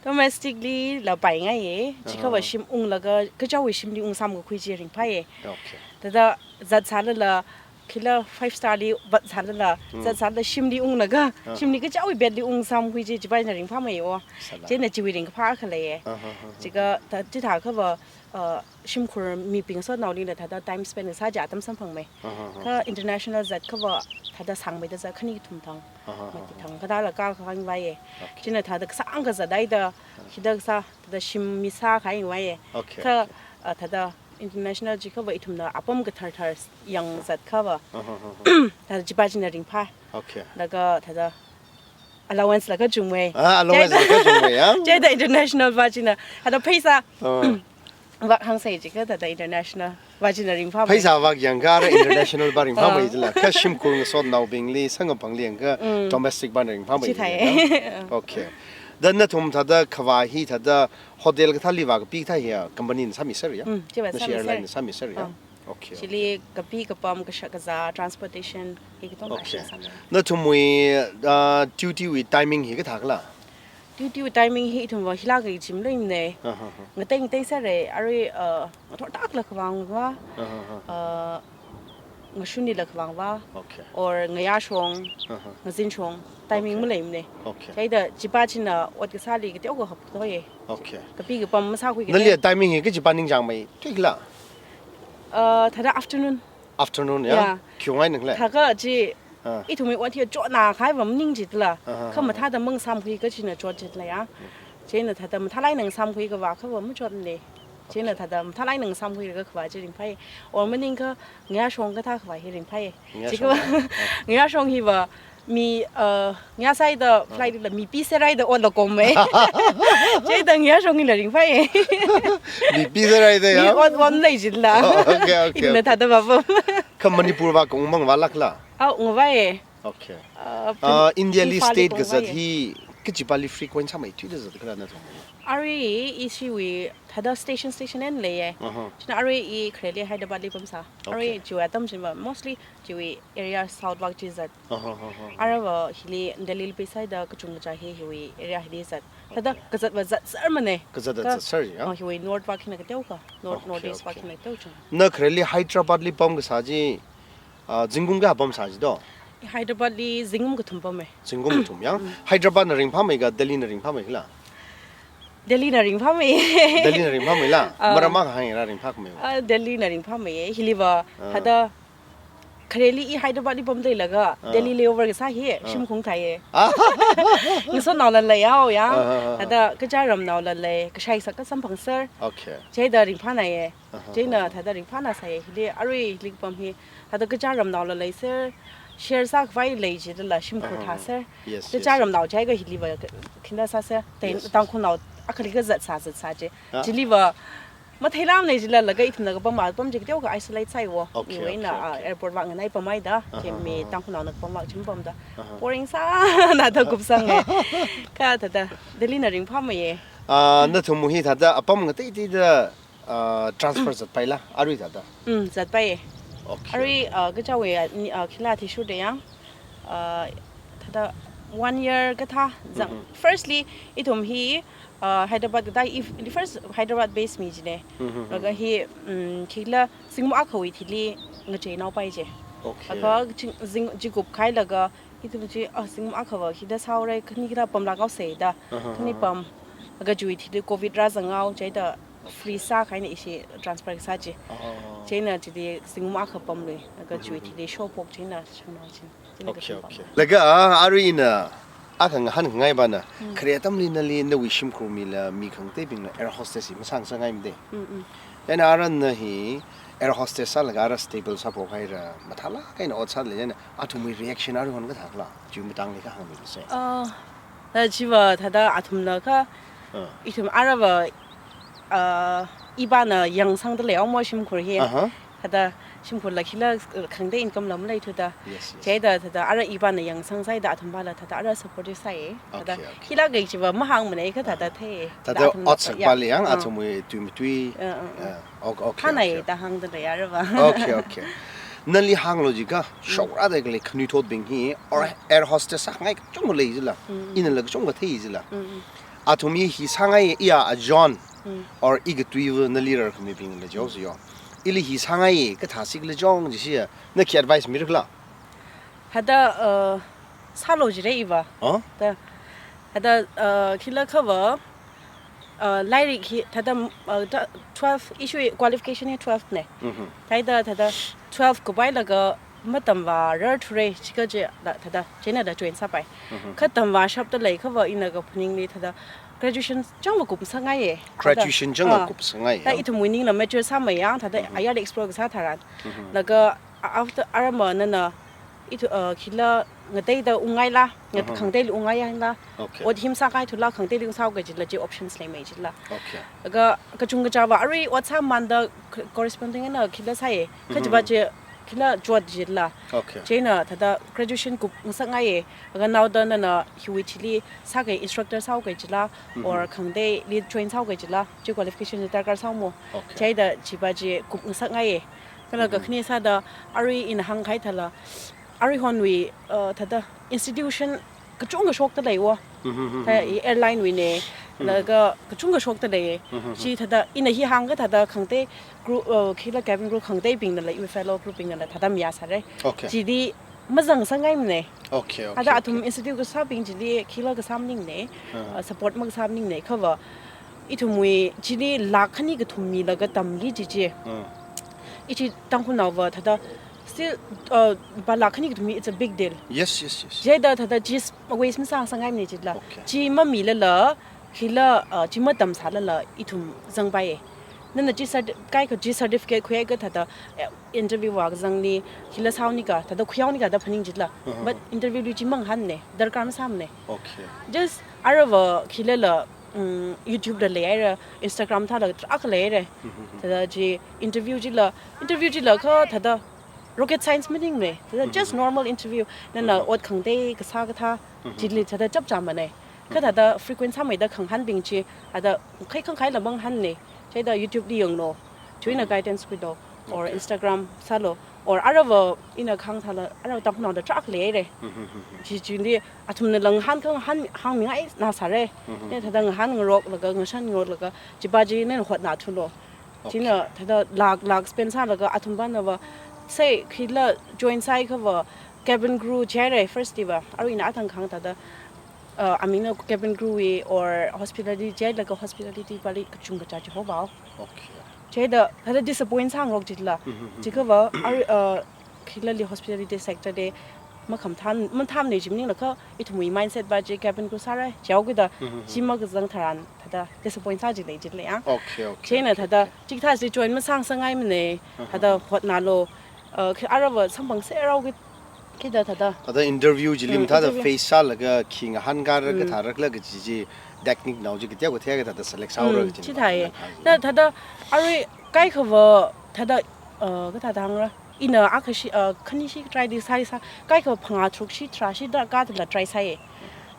Domestically la paingaiye, jiakha va Uh-huh. shim unglaga, kachaowui shimli ungsāmkakhui chi ringphāye. Okay. Thāda zat sālala, khila five star li vat sālala, Hmm. zat sālala shimli unglaga, Uh-huh. shimli kachaowui bed li ungsāmkhui chi, chiva hina ringphāmeiya. Sala. Chieina chiwui ringkaphā akha leiye. Uh-huh, uh-huh. Jiakha, thā, chithākha va, uh, shimkhur mibing sotnaolila thāda time spend kasā chi atam samphangmei. Uh-huh, uh-huh. Kha international zatkha va thāda sāngmeida zat khani kathum thang, Uh-huh, uh-huh. mati thang, kathāla ka khangai vāye. Okay. Chieina thāda kasāngkha zathaida, hithāda kasā, thāda shim mi sākhangai vāye. Okay, Kha, okay. uh, thāda international jiakha va ithumna apam kathar thar yangzatkha va. Uh-huh, uh-huh. Thāda chiva china ringphā. Okay. Laga thāda allowance la kachungmei. Ah, allowance la kachungmei, ya? Jihaida international va china. Thāda pheisā. Uh. Vak hāngsai jiakha thāda international va china ringphāmei. Pheisā vak yangkha international va ringphāmei Uh. jila. Kha shimkhur ngasotnaobingli, sāngapangli yangkha Mm. domestic va ringphāmei Chithāye. jila, ya? Okay. Thāda nathum thāda khavā hi thāda hotel kathāli va kapi kathā hiya, company na sāmiser ya? Mm, chiva Nashi sāmiser. airline na sāmiser ya? Ah. Okay, Chili okay. kapi kapam kashak kazā, transportation, hi katonga Okay. sāmiser. Nathumwui, uh, duty wui timing hi kathā khala? Duty wui timing hi ithum va hila kaji maleimane. Uh-huh, uh-huh. Ngatei ngatei sāre, arui, uh, ngathor tak la kavang va. Uh-huh, uh-huh. Uh, ngashunli la kavang va. Okay. Or ngayā shong, Uh-huh. ngazin shong, timing Okay. maleimane. Okay. Jihaida chiva china ot kasāli kateokha haptoye. Okay. Kapi kapam masākhui Nali kate. timing hi kachiva ningchāngmeithui khala? Uh, thāda afternoon. Afternoon, ya? Ya. Khiwuingaina khala? Thākha chi, Ah. ithumwui ot hi chotnakahai va maning jila. Ah, ah, Kha ah, ah. mathāda mangasāmkhui kachina chot jila ya. Chieina thāda mathālāk eina ngasāmkhui kavākha va machotne. Chieina Okay. thāda mathālāk eina ngasāmkhuilaga kavā chi ringphāye. Or maningkha ngayā shong kathā khavā hi ringphāye. Ngayā Jiakha shong, va, ah. ngayā shong hi va mi, uh, ngayā sāhaida Ah. flight la mi piserhaida otla kommei. Jihaida ngayā shong hila ringphāye. Mi piserhaida ya? Mi ot, ot lei jila. Oh, okay, okay, Ina okay. thāda va va. Kha Manipur va kaung mangavālāk khala? Ah, ungvāye. Okay. Uh, Uh, India li Imphal state li kazat kaungvāye. hi kachivali frequent sāmeithuida zat khala nathum? Arui ishiwui thāda station station eina leiye. Uh-huh. China arui i khareli Hyderabad li pamsā. Arui Okay. chiwui atam chi va mostly chiwui area south vak chi zat. Uh-huh, uh-huh, uh-huh. Aruiva hili Delhi li pamsāda kachungkha hi hiwui area hili zat. Thāda Okay. kazat va zatsermane. Kazat Kha, zatser ya? uh, hiwui north vak hina kateokha. North, Okay, northeast vak okay. hina kateo chung. Na khareli Hyderabad li pamkasā chi, uh, zingkum kayā pamsā chi do? Hyderabad li zingkum kathum pammi. Zingkum kathum ya? Hyderabad na ringphāmei ka Delhi na ringphāmei khala? Delhi na ringphāmei. Delhi na ringphāmei la? Ah. Maram akha hāngra ringphākhamei. Ah, Delhi na ringphāmei. Hiliva, ah, thāda khareli i Hyderabad li pamda leilaga, ah, Delhi layover kasā hi, ah, shimkhur thāya. Ah. Ngasotnao lan leiya, ya. Ah, ah, ah, ah. Thāda kachā ramnao lan lei, kashai sākha samphangser. Okay. Chieina ringphānāya. Aha, chieina aha, thāda ringphānāsāya, hili arui hili pam hi. Thāda kachā ramnao lan leiser, share sākhavai lei jilala shimkhur, aha, thāser. Yes, kachā, yes, ramnao chiakha hiliva khinda sāser. Then, yes, yes, Tangkhulnao akhali kazat sā, zat sā chi. Ah. Chiliva matheilāmana jilala ka ithumna kapam apam chi kateokha isolate sāya. Okay, iwui eina, okay, ah, okay, airport vak nganai pamhaida. Aha, chi mi, aha, Tangkhulnaona kapam vak chi mapamda. Aha. Boring sāna da kupsanga. Kha thāda Delhi na ringphāmeiya. Ah, nathum hi thāda apam ngateiteida, ah, transfer zatpaila, arui thāda? Mm, zatpai. Okay, arui, okay, ah, kachāwui, ah, ni, ah, khila athishurda ya, ah, thāda one year kathā zang. Mhm. Firstly, ithum hi, ah, Hyderabad kathā, if, first Hyderabad base mi jina. Mhm. Laga hi, mm, khila zingkum akhawui thili ngacheinaopai chi. Okay. Laga zing, zing, chi kupkhailaga, ithum chi, ah, zingkum akhava hithāda sāhaora, khani kathā pamlāk haosei da. Aha, khani, aha, pam. Laga chiwui thili covid rāzanghao, chieina freeze sākahaina ishi transfer kasā chi. Oh. Chieina chili zingkum akha pamlui, laga chiwui, mhm, thili show phok chieina shangnao chi. Chieina, okay, kathum pam, okay. Laga, ah, arui ina akha ngahānngaivana, mm, khare atamli nali nawui shimkhur mila mi khangateibingla air hostess hi masāngasakngaimade. Mm, mm. Chieina aran na hi air hostess sālaga ara stable sāphok haira, mathālāk eina ot sālei chieina athumwui reaction aruihon kathākhala, chiwui matangli kha hāngmilu se. Ah, thāda chiva thāda athumna kha, ah, ithum arava, ah, ipāna yangsangda leiya mo shimkhur hi. Aha. Thāda shimkhurla khila, uh, khangatei income la maleithuda. Yes, yes. Chieina thāda ara ipāna yangsang sāhaida athumpāla thāda ara support sāya. Thāda, okay, okay, khila kai chiva mahāngmana kha thāda, ah, thei. Thāda, thāda athum, ot sak, ya, pali yang, ah, athumwui tui matui. Ah, ah, ah. Ah, ok-, okay, phānāya, okay, da hāngda leiya arava. Okay, okay. Nali hānglu jiakha, mm, shokrāda khalei khanuithotbing hi, or, mm, air hostess sāngai kachungkha lei jila. Mm, mm. Inala kachungkha thei jila. Mm, mm. Athum hi hi sāngai iya a John, mm, or i katuiva nali rarkhamibingla jihaosa yo. Ili hi sāngai kathā sikhala jong jisiya, na khi advice mirakhala? Thāda, uh, sālu jira iva. Oh? Thāda, thāda, uh, khila khava, uh, lairik hi, thāda, uh, ta-, twelve, ishiwui qualification hi twelve na. Mhm. Thāda, thāda, twelve kuphailaga matamvārarthura, chikaje, da, thāda, chieina da join sāpai. Mhm. Kha tamvāshapda lei khava ina kaphaningli thāda graduation changva kupngasakngaiya. Thāda, graduation changva, ah, kupngasakngaiya. Thāda ithumwui ningla mature sāmei yang, thāda, mhm, ayarli explore kasā tharan. Mhm. Laga a-, after arama nana, ithu-, uh, khila ngateida ungngaila, ngat-, aha, khangateili ungngaihaila, okay, ot hi masākahaithula khangateili ungsāhaoki jila, chi options leimei jila. Okay. Laga kachungkachāva arui ot sāmamānda c-, corresponding eina khila sāya. Kha, mhm, chiva chi khila jot jila. Okay. Chieina thāda graduation kupngasakngaiya. Laga naoda nana hiwui thili sākahai instructor sāhaoki jila, mhm, or khangateili join sāhaoki jila, chi qualification chi darkar sāhaomo. Okay. Chieina chiva chi kupngasakngaiya. Kala, mhm, kakhane sāda arui ina hāngkahai thāla, aruihonwui, uh, thāda institution kachungkha shokta leiya. Mhm, mhm, thāda, mhm, i airline wuina, mhm, laga kachungkha shokta lei. Mhm, mhm. Chi thāda ina hi hāngkha thāda khangatei crew, uh, khila cabin crew khangateibingnala, iwui fellow crew bingnala thāda mayā sāra. Okay. Chili mazangngasakngaimana. Okay, okay, thāda athum, okay, institute kasābing chili khila kasā maningmana, ah, uh, support makasā maningmana, khava ithumwui chili lakh khani kathum milaga tamki kaji chi. Mm. Ichi Tangkhulnaova thāda still, uh, lupā lakh khani kathum hi, it's a big deal. Yes, yes, yes. Chieina thāda chi s-, waste masāngasakngaimana jila. Okay. Chi mamilala, khila, uh, chi matamsālala ithum zangpaiya. Nana chi certi-, kaikha chi certificate khuihaiakha thāda, eh, interview vākazangli, khila sāhaonika, thāda khuihaonika da phaning jila. Uh-huh. But interview li chi mangahānna, darkar masāmana. Okay. Just arava khilala, mm, YouTube la leihaira, Instagram thāla tarākha leihaira. Mm-hmm. Thāda chi interview chila, interview chila kha thāda rocket science maningmana. Thāda just, mm-hmm, normal interview, nana, mm-hmm, ot khangatei kasā kathā, mm-hmm, chili thāda chapchāmana. Kha, mm-hmm, thāda frequent sāmeida khangahānbing chi, thāda khaikhangaila mangahānna. Chieina YouTube li yanglu. Chieina, mm-hmm, guidance khuilu. Or, okay, Instagram sālu. Or arava ina kahāng thāla, arava Tangkhulnaoda tarākha leihaira. Mm-hmm. Chi chili athumnala ngahān khangahān hāngmingaina sāra. Mm-hmm. Chieina thāda ngahānngaroklaga, ngashan ngaroklaga, chiva chi nana hotnāthulu. Okay. Chieina thāda lakh lakh spend sālaga athumpānava, say, khila join sāhaiakhava, cabin crew jihaira first diva. Arui ina athang khang thāda, uh, amingna cabin crew wui or hospitality jilaga hospitality pali kachungkha chi hobao. Okay. Jida thāda disappoint sāngarok jitla. Mhm, mhm. Jikhava, arui, uh, khilali hospitality sector de makham than, matham ne jimning lakha, ithumwui mindset va chi cabin crew sāra, jiao kida, mhm, mhm, jima kazang tharan, thāda disappoint sā jilei jilei ya. Okay, okay, chieina okay, thāda, okay. Chikathā si join masāngasakngai mane, mhm, thāda, mhm, hotnalo, uh, khi arava samphang serao ki, kida thāda. Thāda interview chili, mm, mathāda interview. Face sālaga khi ngahānkara, mm, kathārakla kaji chi technique nao chi kateokha theiakha thāda select sāra, mm, kaji chi thāi. Thāda, thāda, arui kaikhava, thāda, uh, kathāda hāngra. Ina akha shi, uh, khani shi try di sāi sā, kaikhava phangā tharuk shi tharā shi da kathāla try sāi.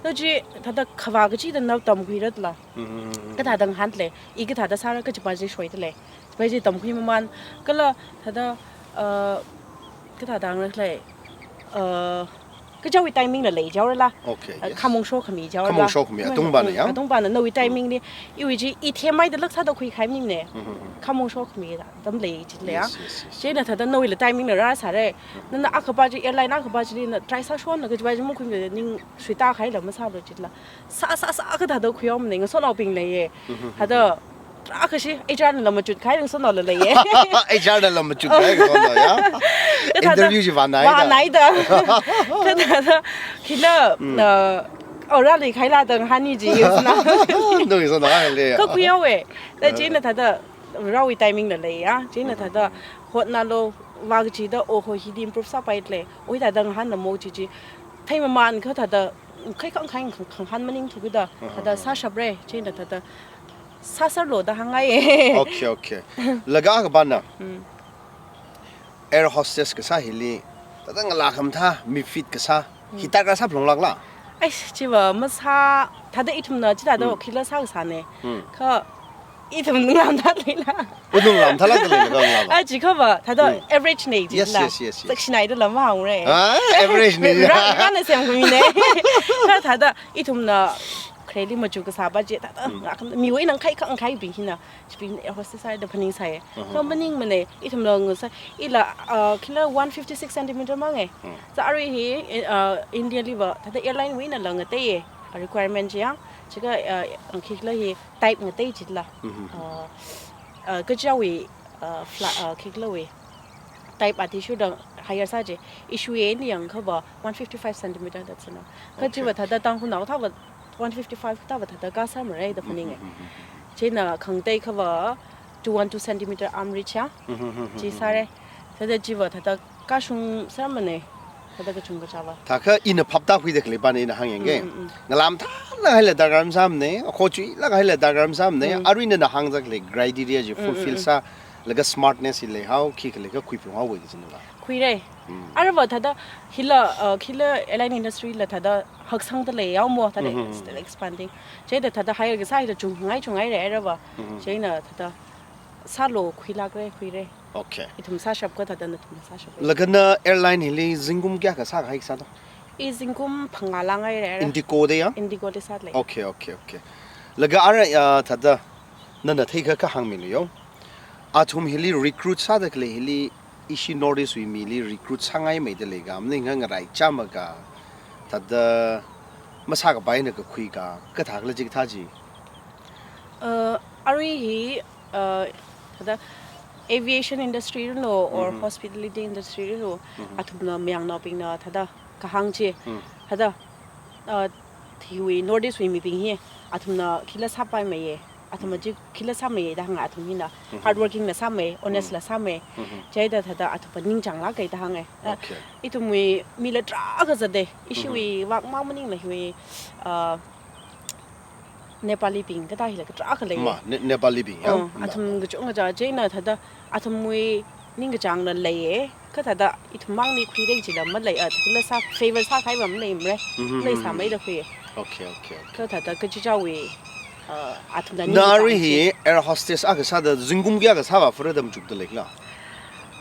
Thāda chi, thāda khavā kachi da nao tamkhuiratla. Mm-hmm. Kathāda ngahānle, i kathāda sāra kachi pa chi shoidalei. Pai chi tamkhui mamān, kala thāda, uh, kathāda ngarāklei, uh, kajiwui timing la lei jiaorala. Okay, uh, yes. Khamong shokhami jiaorala. Khamong shokhami, khamong, atung pana, uh, ya? Atung pana, nawui timing ni, iwui chi, i themai da lak sāda khuikhai maning ne. Mm-hmm. Khamong shokhami da, tam lei jilei ya. Yes, yes, yes. Chieina thāda nawuila timing la rāsāra. Mm-hmm. Nana akha pa chi, airline akha pa chili na try sāshonna kaji pa chi makhuimada ning suita khaila masālo jitla. Sā, sā, sā, kathāda khuiom ne, ngasotnaobing leiye. Mhm. Thāda, akha shi, H R nala machut khai, ngasonaola leiye. H R nala machut khai, ngasotnao ya. Thāda, interview chi vānai da. Vānai da. Thāda, thāda, khila, mm, uh, aura li khaila da ngahāni ji, ngasotnao. Ngasotnao le. Kakhuiawe. Thāda, uh, chieina thāda, Varewui timing la lei ya. Chieina thāda, mhm, hotnalo, vā kachida, oho, hili improve sāpailei. Oi thāda ngahānna mo chi chi. Thei mamān kathāda, khai khang khai khang, khangahān maningthu kida, aha, thāda aha, sāshapra, chieina thāda sāserlo da hāngngai. Okay, okay. Laga akha pana. Mm. Air hostess kasā hili, thāda ngalā khamathā, mifit kasā, mm, hi darkar sāphalunglākla? Ai, chiva masā, thāda ithumna chithāda, mm, khila sākasā ne. Mm. Kha, ithum ninglam thāda leila. Unung lam thālak da leila, kang lam. Ah, jikhava, thāda, mm, average ne jila. Yes, yes, yes, yes. Sakshinaida lam hāngra. Ah, average ne. Ra, ra na semkhami ne. Kha thāda, ithumna khareli machuk kasā pa chi, thāda, mm, ra kham, miwui nang khai khang khaibing hina. Chibing air hostess sāda phaningsai. Uh-huh. Kha maningmana, ithumla ngasā, ila, uh, khila one fifty-six centimeter mange. Mm. Sā arui hi, uh, India liva, thāda airline wuina la ngateiye, requirement chi ya. Chika, uh, khikhala hi type ngatei jila. Mhm. Uh, uh, kajiwui, uh, fla-, uh, khikhalawui type athishurda hire sā chi. Ishiwui eina yangkhava one fifty-five centimeter, that's enough. Kha, okay, chiva thāda Tangkhulnao thāva one fifty-five thāva thāda kasā mara da phaninge. Mhm, mhm, mhm. Chieina khangateikhava two one two centimeter arm reach ya. Mhm, mhm, mhm, chi sāra. Mhm. Thāda chiva thāda kashung sāmana. Thāda kachungkha chava. Thākha ina phaptākhuida khalei pana ina hāngyangge. Mm, mm, mm. Ngalā mathālāk haila darkar masāmana, akho chuilāk haila darkar masāmana, mm, arui nana hāngda khalei criteria chi, mm, mm, fulfill, mm, sā, laga smartness hi leihao, khikha leikha khuiphalunghaowa kajina va. Khuira. Mm. Arava thāda hila, uh, khila airline industry la thāda haksangda leiya mo, thāda, mhm, it's still expanding. Chieina thāda hire kasā hila chungngai chungngaira arava. Mhm. Chieina thāda sālo, khuilākra, khuira. Okay. Ithum sāshap kha thāda nathum sāshap. Laga na airline hili zingkum kayākha sākahai sāda? I zingkum phangā langhaira. Indigo da ya? Indigo da sālei. Okay, okay, okay. Laga ara ya thāda nana theikha kha hāngmilu yo. Athum hili recruit sāda khalei hili ishi North East wui mili recruit sāngaimeida leika, maningakha ngaraichāmaka, thāda masākapai na kakhuika, kathākhala chikathā chi? Uh, arui hi, uh, thāda aviation industry rino or, mhm, hospitality industry rino, mhm, athumna mayangnaobingna thāda kahāng chi. Mm. Thāda, uh, hiwui North East wui mibing hi, athumna khila sāpaimeiye. Athum, mm, chi khila sāmeiye da hānga athum hina. Mhm. Hardworking na sāmei, honest, mhm, la sāmei. Mhm. Chieina thāda athum pa ningchānglāka da hānga. Uh, okay. Ithumwui mila tarākha zatda. Ishiwui, mhm, vak mang maningla hiwui, uh, Nepalibing kathā hila katarākha lei. Ma, Ne-, Nepalibing, ya? Oh, ma, athum kachungkha chā, chieina thāda athumwui ningkachāngla leiye. Kha thāda ithum mangna khuira jila malei, ah, thākhala sā, favor sākahai va maleimara. Mhm, mhm. Leisāmeida khui. Okay, okay, okay. Kha thāda kachichāwui, ah, athumna ningkachāng chi. Na arui hi air hostess akha sāda zingkum kayākha sāvā phara da machukda leikhala?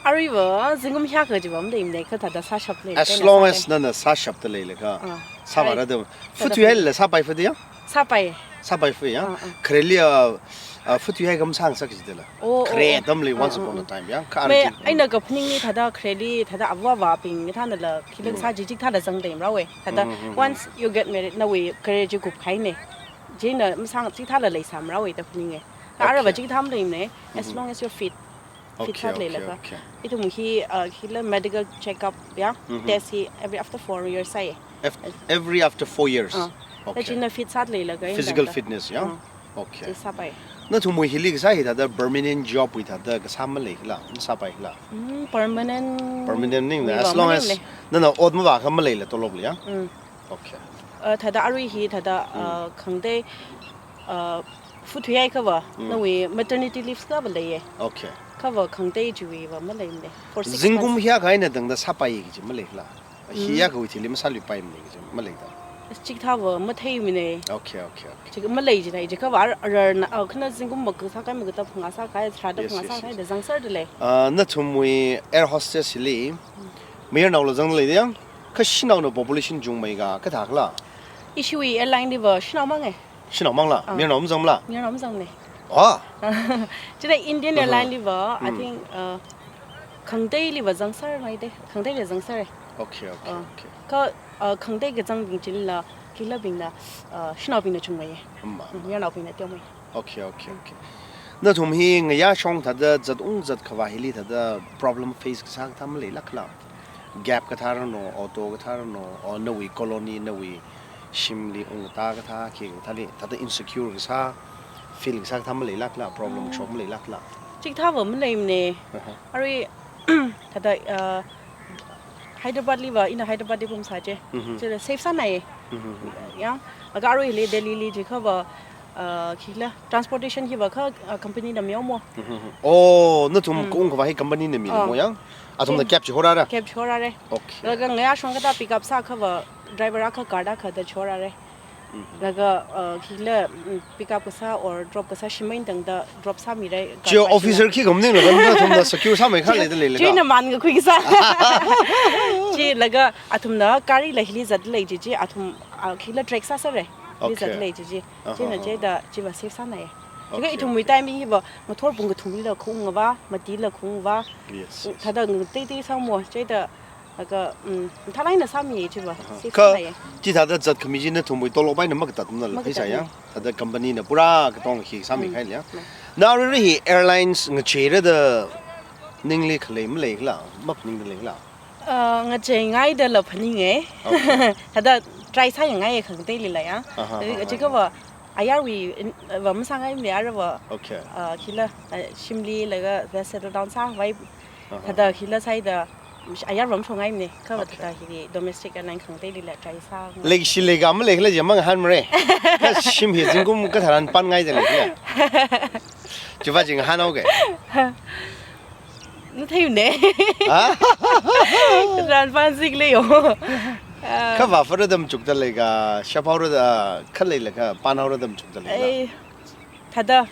Aruiva zingkum hiyākha chiva maleimana, kha thāda sāshap lei. As long as nana sāshapda leilakha, ah, sāvāra da. Thāda. Futhui haila sāpai fuda ya? Sāpai. Sāpai fu ya? Ah, ah. Khareli, ah, Uh, futui hai kam sang sak jidala. Oh, oh, Khare oh. Atamli, once Ah, ah, upon a ah. Time, ya. Ka Mei, arjin. Eina kaphaningli thada khareli, thada avāvābing thānala, khili Mm. sā jijik thāla zangdai mara we. Thada Mm, mm, mm. Once you get married, nawui career chi kupkahai ne. Chieina masang chi thāla leisā mara we da phaninge. Thada Okay. arava chi thā maleimane, as Mm-hmm. long as you're fit. Fit Okay, sāda okay, leilaga. Okay. Ithum hi, uh, khila medical checkup, ya. Mm-hmm. Test hi every after four years sāye. Ev-, every after four years? Ah. Okay. Thada china fit sāda leilaga, Physical eina da. Fitness, ya? Ah. Okay. Chi sāpai. Nathumwui hili kasā hi thada permanent job wui thada kasā maleila, masāpaila. Mm, permanent Permanent ning, wui as va long as maleile. Nana ot mavākha maleila tolopli, ya? Mm. Okay. Uh, thada arui hi thada, Mm. uh, khangatei, uh, futui hai kava, Mm. nawui maternity leave kava leiye. Okay. Kava khangatei chiwui va maleimane. For six Zingkum months. Hiyākha eina tangda sāpai kaji maleila. Hi Mm. yākhawui thili masāluipaimane kaji maleida. Chikathā va matheimane. Okay, okay, okay. Chi malei jina, chi kava ar, ar na, uh, khana zingkum makasā kahai, makatā phangā sākahai, tharāda Yes, phangā yes, sākahai yes. da zangserdalei. Uh, nathumwui air hostess hili, Mm. mayarnaola zangda leida yang, kha shanaona population chungmei ka, kathākhala? Ishiwui airline li va shanao mange. Shanao mangla? Ah. Mayarnao mazangla? Mayarnao mazangne. Ah. Chieina Indian Uh-huh. Airline li va, I Mm. think, uh, khangateili va zangser ngai de, khangateili zangser. Okay, okay, Ah. Okay. Kha, uh, khangatei kazangbing chila, khilabingna, uh, shanaobingna chungmeiye. Mm, Mm, mayarnaobingna teomei. Okay, okay, okay. Nathum hi ngayā shong thada zat ung zat khavā hili thada problem face kasā kathā maleilakhala? Cab kathā rano, auto kathā rano, or nawui colony, nawui shimli ungta kathā, khi kathāli, thada insecure kasā, feel kasā kathā maleilakhala, problem Mm. shok maleilakhala? Chikathā va maleimane. Uh-huh. Arui, thada, uh, Hyderabad li va, ina Hyderabad li pamsā je. Mm-hmm. Chila safe sānaiye. Mm-hmm. Yang, aga arui hili Delhi li chi kava, uh, khila, transportation hi va kha, uh, company na mihaomo. Mm-hmm. Oh, nathum Mm. kaung khavā hi company na mi Oh. mo yang? Athumna Chi- cab chihorāra? Cab chihorāre. Okay. Laga ngayā shong kathā pick up sākha va, driver akha guard akha da chihorāre. Mm-hmm. Laga, uh, khila, mm, pick up kasā or drop kasā shim eina tangda drop sāmire, guard Chi va officer shila. Khikha maninglaga nathumna secure sāmeikha leida leilaga. Chieina man ngakhui kasā. Chi laga athumna gari la hili zatlei chi chi, athum, uh, khila track sāsāre. Hili Okay. zatlei chi chi. Uh-huh. Chieina chida chi va safe sānaiye. Chieina Okay, ithumwui okay. Time hi va ngathor pung kathumlila khaung va, matila khaung va. Yes, yes. Thada ngateitei sāmo, chida laga, mm, mathālāk eina sāmi chi va. Aha. Safe Kha sānaiye. Chithada zatkhami chi nathumwui tolop eina makatatmana la Makatatmana. Pheisā ya. Thada company na pura katong khi sāmi Mm. khaile ya. Mm. Na arui hi airlines ngacheira da ningli khalei maleikhala, maphaningda leikhala? Uh, ngacheingaida la phaninge. Okay. Thada try sāyangngaiye khangateilila ya. Aha, aha, Chi kava aha. Ayarwui in, va masāngaimane arava. Okay. Uh, khila, uh, shimli laga va settle down sāvai. Aha. Thada khila sāida, ayar va mashongaimane. Kava Okay. Thada hi domestic airline khangateilila try sā. Leikashi leika maleikhala chi mangahānmare. Kha shim hi zingkum katharan panngaida leikhala? Chiva chi ngahānhaoke. Natheimane. Ha? Ran panzikle yo. Ah. Kha vāpharada machukda leika, shaphaorada, kha leilaga panhaorada machukda leika? Ei, thada,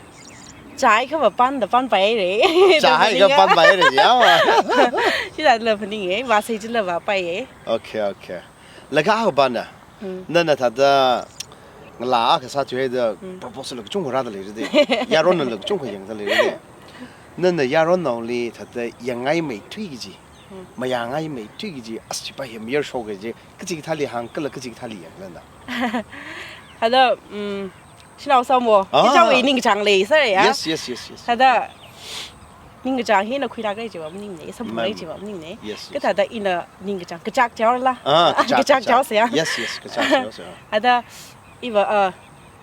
chāhaiakha va panda panpaire. Chāhaiakha panpaire, ya wa. Chithada la phaninge, vāsei chila vāpaiye. Okay, okay. Laga akha panda. Mm. Nana thada ngalā akha sāthuihaida Mm. proposal la kachungkha rāda leira de. Yaronnala kachungkha yangda leira de. Nana yaronnaoli thada yangngaimeithui kaji, Mm. mayāngaimeithui kaji, as chipa hi mayar shoka kaji, kachi kathāli hāng kala kachi kathāli yangla na? Thada, mm, shanao sāmo, Ah. Kachichāwui ningkachāng leisāre ya. Yes, yes, yes, yes. Thada, ningkachāng hina khuilākra chiva maningne, samphangrai Ma'am. Chiva maningne. Yes, yes. Kathada ina ningkachāng, kachak chaola. Ah, kachak, Kachak kachak. Chaosā ya. Yes, yes, kachak chaosā. Thada, iva, uh,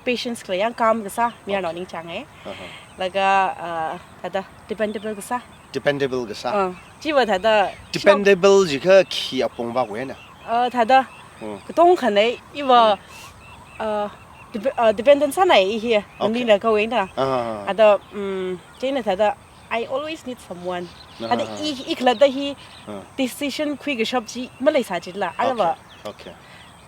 patience kala yang calm kasā, mayarnao Okay. ningchānge. Uh-huh. Laga, uh, thada dependable kasā. Dependable kasā. Uh, chiva thada Dependable jikha khi apong vākhuina? Uh, thada Hmm. katongkhane, iva, Hmm. uh, dep-, uh, dependent sānai i hi, Okay. ningla kawena. Uh-huh. Thada, um, chieina thada, I always need someone. Uh-huh. Thada i, i khalatta hi Uh. decision khuikashap chi maleisā chila, arava Okay. Okay.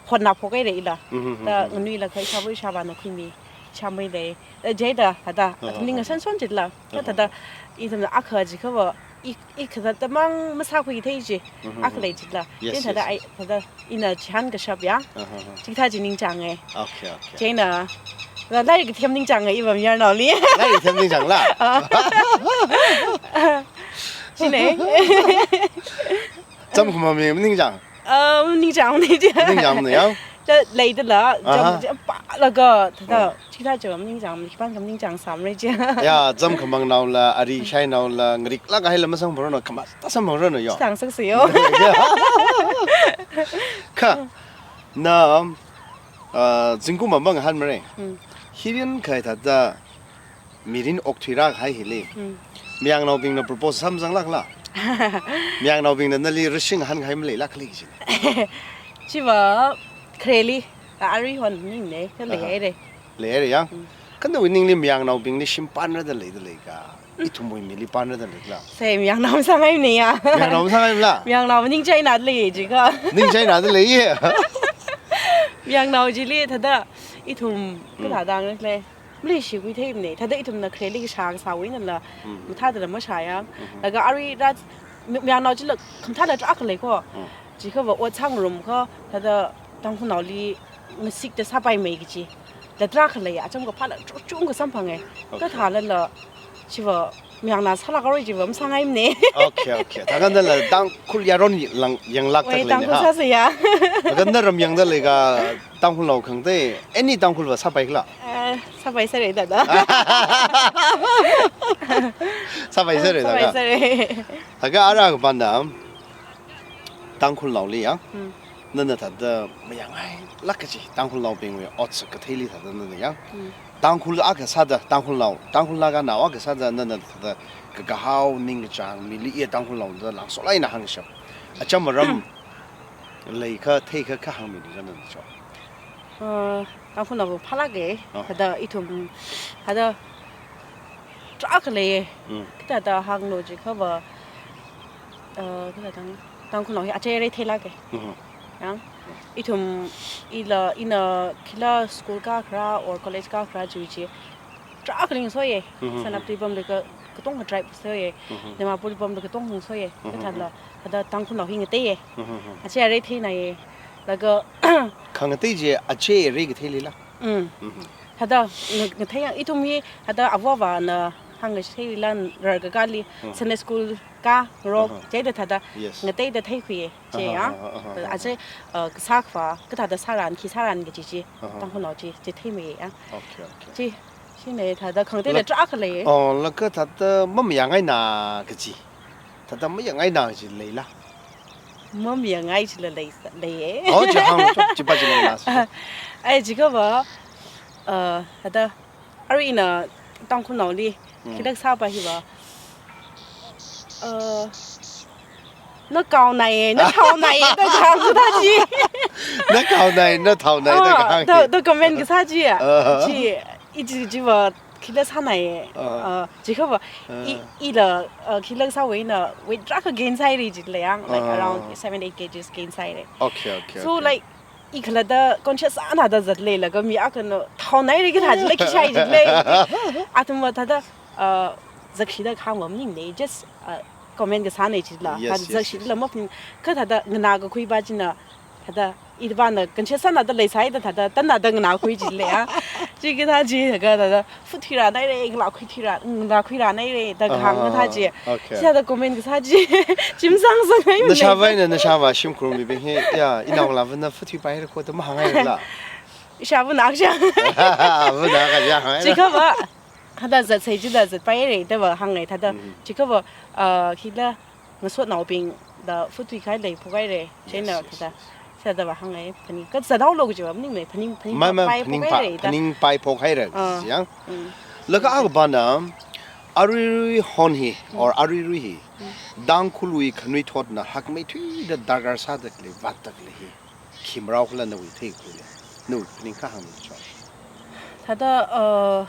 hotna phokhaire ila. Mm-hmm, Thada mm-hmm. nganuilakha ishāvā ishāvāna khuimi, ishāmei lei. Thada chida, thada, Uh-huh, athum ning uh-huh. sanson chila. Thada, Uh-huh. thada, ithumna akha jikhava, i, i khalatta mang masākhuithei chi, Mm-hmm, akha lei mm-hmm. chila. Yes, Chieina thada, yes, ai, yes. thada, ina chihānkashap ya. Uh-huh, uh-huh. Chikathā chi ningchānge. Okay, okay. Chieina, Lairik kathem ningchānga iva mayarnaoli. Lairik kathem ningchāngla? Ah. Chine. Zam khamang mi ningchāng? Ah, ningchāngmana chi. Ningchāngmana ya? Ta leidala, zam, aha, zam pālaga, thāda, hmm, chithā chi ningchāng, khipākha ningchāngsāmara chi. Ya, zam khamangnaola, ari shainaola, ngariklāk haila masangpharanu, khamatā samphangranu yo. Chithang saksā yo. Kha, na, ah, zingkum mangahānmara. Hmm. Hirin khai thāda, mirin okthuirākahai hili. Hmm. Mayangnaobingna propose samzanglākla? Mayangnaobingna nali rashing hānghai maleilākla chi. Chiva khareli, a, arui hon ningne, kha, aha, leihaira. Leihaira ya? Hmm. Kha nawui ningli mayangnaobingli shim pānrada leida leika, ithumwui mili pānrada leikala? Sai mayangnao masāngaimana ya. Mayangnao masāngaimala? Mayangnao ningchainada lei jikha. Ningchainada lei ye. Mayangnao chili thāda, ithum, hmm, kathāda hāngra khala, maleishikhui theimana. Thāda ithumna khareli kashā kasāwui einala, hmm, mathādala mashāya. Mhm. Laga arui rā, mi-, mayangnao chila khamathāla tarākha lei ko. Hmm. Chikhava ot sāngarumkha, thāda Tangkhulnaoli ngasikta sāpaimei kaji la tarākha lei, acham kaphāla chungchungkha samphanga. Okay. Kathālala, chiva mayangna sālākroi chiva masāngaimana. Okay, okay. Thākha nala Tangkhul yaron lang, yanglākta, oi, leina Tangkhul ha, sāsāya. Thākha na ram yangda leika, Tangkhulnao khangatei, any Tangkhulva sāpaikhala? Eh, sāpaisāra thāda. Sāpaisāra thākha? Sāpaisāra. Thākha ara kapanda, Tangkhulnaoli ya, hmm, nana thāda mayangngailāk kaji, Tangkhulnaobingwui otsak katheili thāda nana ya. Hmm. Tangkhul akha sāda, Tangkhulnao, Tangkhul Naganao akha sāda nana thāda kakahao ningkachāng mili iya Tangkhulnaoda langsolai eina hāngshap. Acham aram leikha, theikha, kha hāngmilu nana cho. Uh, Tangkhulnao phālāka, oh, thāda ithum, thāda tarākha lei, mm, kathāda hānglu jikhava, uh, kathāda Tangkhulnao hi achei arei theilāka. Mhm. Yang, ithum ila, ina khila school kākharā or college kākharā chiwui chi tarākha ngasoya. Mhm. Senapati pamlaga katonga tribe soya. Mhm. Dimapurli pamlaga katonga soya. Mhm. Kathāla, thāda Tangkhulnao hi ngateiya. Mhm. Achei arei theinaiya. Laga khangatei chi achei arei katheilila? Mm. Mhm. Thāda nga-, ngathei yang ithum hi, thāda āva āvāna hāngkachitheilila rarkakāli, mhm, Sunday school kā, ngarok, aha, chieina thāda, yes, ngateida theikhuiya. Chi, aha, ya, aha, aha, thāda, aha, achei, uh, kasā khavā, kathāda sāran, khi sāran kaji chi, aha, Tangkhulnao chi, chitheimeiya. Okay, okay. Chi, china thāda khangateila la-, tarākha lei. Oh, laga thāda mamayāngaina kaji. Thāda mayāngaina kaji leila? Mamayāngai chila lei, leiya. Oh, chi hānglu cho, chipa chi leila. Ai, jikhava, uh, thāda, arui ina Tangkhulnaoli, hmm, khilak sāpa hiva, uh, na kaonaiya, na thaonaiya, na kahāng thāda chi. Na kaonai, na thaonai, na, ah, kahāng da, chi. Da comment kasā chi. Ah. Chi, i chi, chiva khila sānaiya. Ah. Uh, jikhava, i, ah, ila, uh, khila sāwui eina weight tarākha gain sāhaira jilei yang, like, ah, around seven, eight kgs gain sāhaira. Okay, okay, so, okay, like, i khalatta conscious sānada zatleilaga mi akhana thaonaira kathā chila khi shai jilei. Athumva thāda, uh, zatkhuida kahāng maningne, just, uh, comment kasāna chila. Yes, thāda yes, yes. Zatkhuila maphaning, kha thāda nganākakhuipa china, thāda ithumvana conscious sānada leisāhaida thāda, tanada nganākhui jilei ya. Chi kathā chi, kha thāda, phut thuirānaira, ngalā khuithuirā, ngalā khuirānaira, da kahāng kathā chi. Ah, okay. Chithāda comment kasā chi. Chimsang sangngai. Nashāvā eina, nashāvā shimkhur mibing hi, ya, inaongalāvana phut thuipaira kho da mahānghairala? Ishāvana kasā. Vana kasā hānga. Jikhava, thāda zatsai chida zatpaira, dava hāngngai thāda. Mhm. Jikhava, ah, khila ngasotnaobingda phut thuikahai leiphokhaira, chieina, yes, yes, thāda, yes, thādava hāngngai, phaning, kha zathaolu kajiva maningne, phaning, phaning, ma, ma, phaning pa, paiphokhaira da. Phaning paiphokhaira, ah, yang. Mm. Laga akha pāna, aruirui hon hi, mm, or aruirui hi, mm, Tangkhulwui khanuithotna hakmeithuida darkar sāda khalei, vātda khalei hi khi marao khala nawui theikhuili, nawui phaning kahāng ni cho. Thāda, uh,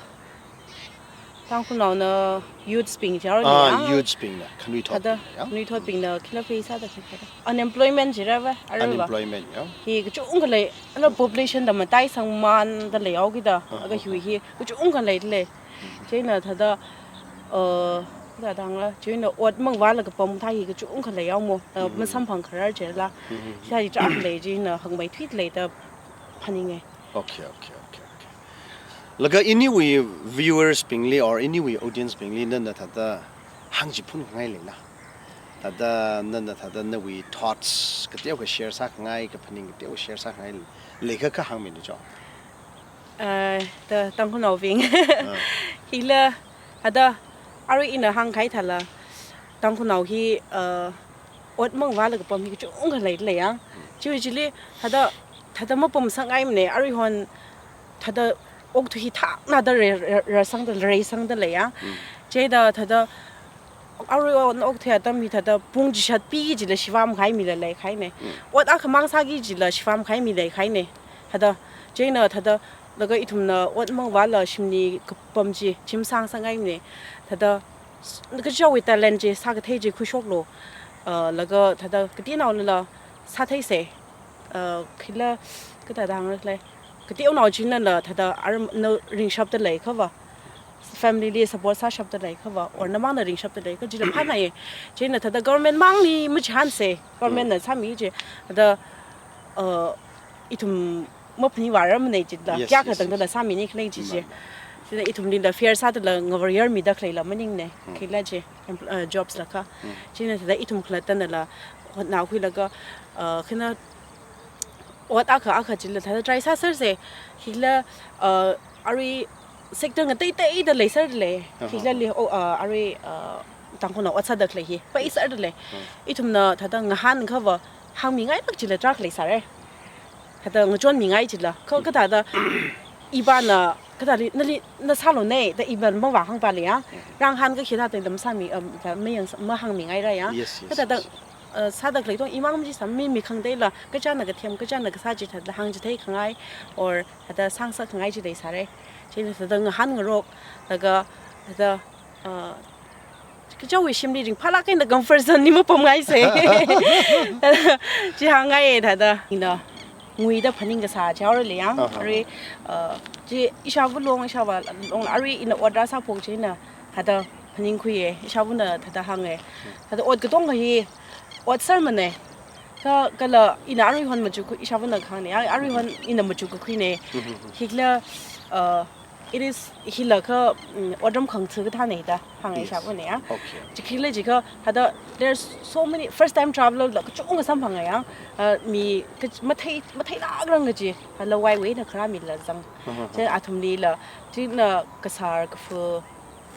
Tangkhulnaona youths bing jaro ni, ah, ya, youths bingna, khanuithot, thāda bingna, ya, khanuithot bingna khila face sāda khalei thāda. Unemployment jirava, arava. Unemployment, ya. Hi kachungkha lei, ala population da mataisangmanda leihaokida, ah, aga, ah, hiwui, ah, hi kachungkha leilei. Chieina thāda, uh, kathāda hāngla, chieina ot mangvālaga pam thā hi kachungkha leihaomo, uh, mhm, masamphang kharar chila. Mhm. Chithā hi tarākha lei chieina hāngmeithuida leida phaninga. Okay, okay, okay, okay. Laga iniwui viewers bingli or iniwui audience bingli nana thāda hāngchiphun khangai leila? Thāda nana thāda nawui thoughts kateokha share sākhangai, kaphaning kateokha share sākhangai leikha kha hāngmilu cho. Eh, thāda Tangkhulnaobing. Ah. Hila, thāda, arui ina hāngkahai thāla, Tangkhulnao hi, eh, ot mangvāla kapam hi kachungkha leilei ya. Chiwui chili, thāda, thāda mapamsāngaimana, aruihon, thāda okathui hi thaknada re-, re-, resangda, reisangda lei ya. Mm. Chida, thāda, aruihon okathui atam hi thāda pung chishat pi chila shivam kahai mila leikahaina. Mm. Ot akhamang sāki chila shivam kahai mi leikahaina. Thāda, chieina thāda, laga ithumna ot mangvāla shimli kapam chi, chimsang sāngaimana. Thāda, s-, kachichāwui talent chi, sākathei chi khuishoklu. Uh, laga thāda, kateonaonala sātheisa. Uh, khila, kathāda hāngra khala. Kateonao chinala thāda, aram, na ringshapda leikhava. Family li support sāshapda leikhava, or namangna ringshapda leikhava, chila phānāya. Chieina thāda government mangli machihānsa, government na sāmi chi, thāda, uh, ithum maphaningvārarmana chila, yes, kayākha yes, tangdala yes, sāmini khalei chi chi. Mama. Chila ithumlila fair sādala ngavariyarmida khaleila maningna, hmm, khila chi, empl-, uh, jobs lakha. Hmm. Chieina thāda ithum khalattanala, hotnakhuilaga, uh, khina ot akha akha chila thāda try sāsersa, hila, uh, arui sector ngateiteida leiserlei, aha, hila li, oh, uh, arui, uh, Tangkhulnao ot sāda khalei hi, paiserlei. Hmm. Ithumna thāda ngahānkhava hāngmingailāk chila tarākha leisāra. Thāda ngachonmingai chila. Kha, kathāda ivāna, kathāli, nali, na sālona, da ivāna mavāhāngpale ya. Hmm. Rāngahān kakhida thāda masāmi, um, thāda mayang, mahāngmingaira ya. Yes, yes, kathāda, yes. Uh, sāda khalei katonga imang chi sāmi mi khangateila, kachāna kathem, kachāna kasā chi thāda hāngchithei khangai, or thāda sāngasak khangai chi leisāra. Chieina thāda ngahānngarok, laga thāda, uh, kachichāwui shimli ringphālāk eina comfort zone li mapamngaisa. Chi hāngngaiya thāda. Ina nguida phaning kasā chaorale ya. Aha. Arui, uh, chi ishāva long, ishāvā long, arui ina ot rāsāphok chieina, thāda phaningkhuiya, ishāvana thāda hānga. Thāda ot katonga hi, ot sermana. Kha, kala ina aruihon machuk, ishāvana kahāngna, a-, aruihon ina machukkakhuina. Mhm. Hila, uh, it is, hila kha, mm, otram khangatha kathāna da hānga, yes, ishāvana ya. Okay. Chi khila jiakha, thāda, there's so many first time traveler la kachungkha samphanga ya. Uh, mi kach-, mathei, matheilākrang kaji, hala waiwui eina kharā mila zang. Mhm. Chieina athumlila, chieina kasār kafa,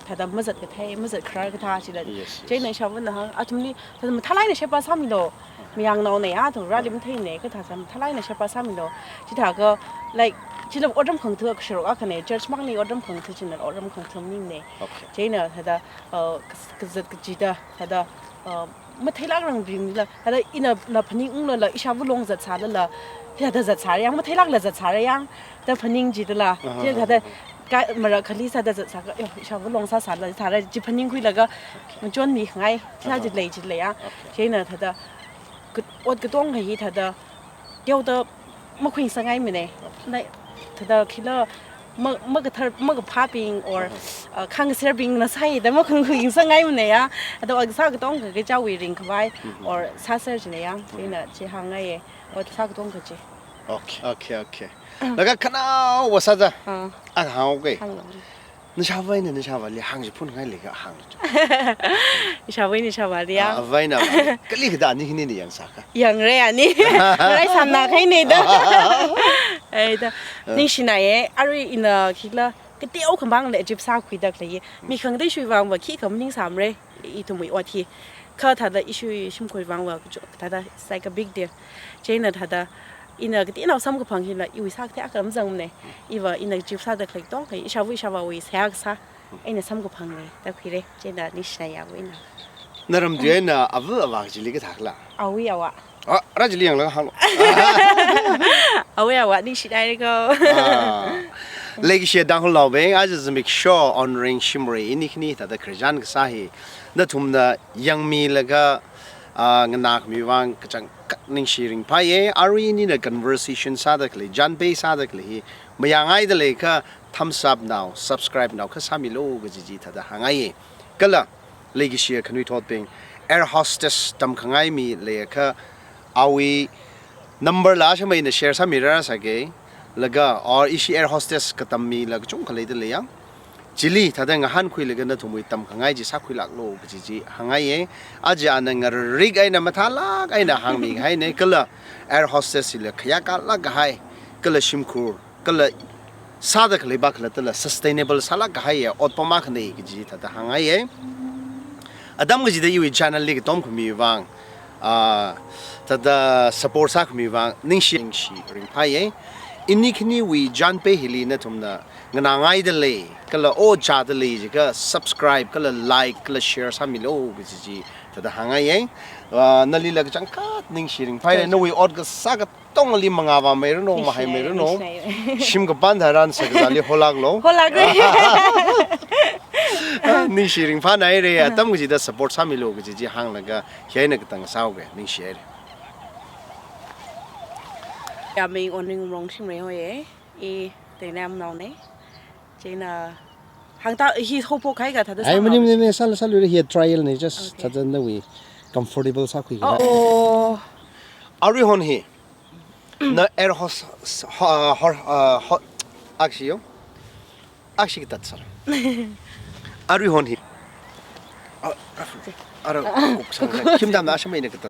thāda mazat kathei, mazat kharar kathā chila. Yes, yes. Chieina ishāvana hāng, athumli, thāda mathālāk eina sheba sāmilu. Mayangnaona ya, athum rāli matheina, kathā sā mathālāk eina sheba sāmilu. Chithākha, like, chila otram khangatha kashuruk akhana, church mangli otram khangatha china, otram khangatha maningna. Okay. Chieina thāda, uh, kas-, kazat kachida, thāda, uh, matheilākrangbingla, thāda inala phaningunglala, ishāva long zatsālala, thāda zatsāra ya, matheilākla zatsāra ya, da phaning chidala. Aha, chi thāda, aha, ka, marakhali sāda zatsākha, yo, ishāva long sāsāla, thāda chi phaningkhuilaga, okay, ngachonmingai, thāda, aha, chi lei, chi lei ya. Okay. Chieina thāda, ka, ot katonga hi thāda, teoda makhuisangaimana. Okay. Like, thāda khila ma-, makathar, makaphābing or, uh-huh, uh, khangaserbingna sāhaida makhuisangaimana ya. Thāda ot kasā katonga kachichāwui ringkhavai, mhm, or sāser china ya. Mhm. Chieina chi hāngngaiya. Ot kasā katonga chi. Okay, okay, okay. Laga khanaowa sāda. Ah. Akha hāngke. Hānglo. Nashāvā eina nashāvāli hāngchiphun khangai leikha hānglu cho. Ishāvā eina ishāvāli ya. Ah, avā eina avāli. Kali kathā ani khani ni yangsākha. Yangra ani. Ngarai sānā kahaina da. Ai da. Ah. Ningshinaya, arui ina khikhala, kateokhamangla achieve sākhuida khalei. Mi khangatei ishiwui vangva khikha maningsāmara, ithumwui ot hi. Kha thāda ishiwui shimkhurwui vangva, thāda it's like a big deal. Chieina thāda, ina kateonao samkaphang hila, iwui sākathei akha mazangmana. Iva ina achieve sāda khalei katonga, ishāva ishāvāwui seihā kasā eina samkaphangna da khuira. Chieina ningshinaya awui eina. Naram tui eina ava avā kajili kathākhala? Awui avā. Ah, rā chili yanglaga hānglo. Awui avā ningshinaya ko. Ah. Leikashiya Tangkhulnaobing, aja zimiksho honoring shimrei ini khani thāda khararchan kasā hi nathumna yangmilaga, ah, nganākhami vang kachangkhat ningshi ringphāya. Arui inina conversation sāda khalei, chānpei sāda khalei hi mayāngaida leikha thumbs up nao, subscribe nao kha sāmilu kaji chi thāda hāngngaiya. Kala leikashiya khanuithotbing, air hostess tamkhangai mi leiakha awui number la shamei na share sāmirarasāke. laga, or ishi air hostess katammilaga kachungkha leida leiya. Chili thāda ngahānkhuilaga nathumwui tamkhangai chi sākhuilāklu kaji chi hāngngaiya. Aja ana ngararik eina mathālāk eina hāngmihaina, kala air hostess hila khayākalāk kahai, kala shimkhur, kala sāda khalei ba khalattala sustainable sālāk kahaiya otpam akhana kaji thāda hāngngaiya. Atam kachida iwui channel li katom khami vang, ah, thāda support sākhami vang ningshi, ningshi ringphāya. Ini khaniwui chānpei hili nathumna nganāngaida lei, kala ojāda lei jiakha subscribe, kala like, kala share sāmilu kaji chi thāda hāngngaiya. Ah, nalila kachangkhat ningshi ringphāya, nawui ot kasā katongali mangā vāmeiranu, mahaimeiranu. Shim kapān tharan sākazāli holāklu. Holāklu. Ningshi ringphānaira, atam kachida support sāmilu kaji chi hānglaga hi eina katang sāuga, ningshihaira. Yāming Oning Rongshim Rei hoiya. I Tengnaonaona. Chieina hāngda hi hophok kahai kathāda sāma maning, maning, sālu, sālu, hi trial na, just thāda nawui comfortable sākhui. Oh. Aruihon hi na air hos-, ho-, ho-, uh, ho-, akshi yo. Akshi katat sāra. Aruihon hi. Ah, ara kuk sang khim dam na asham eina katat.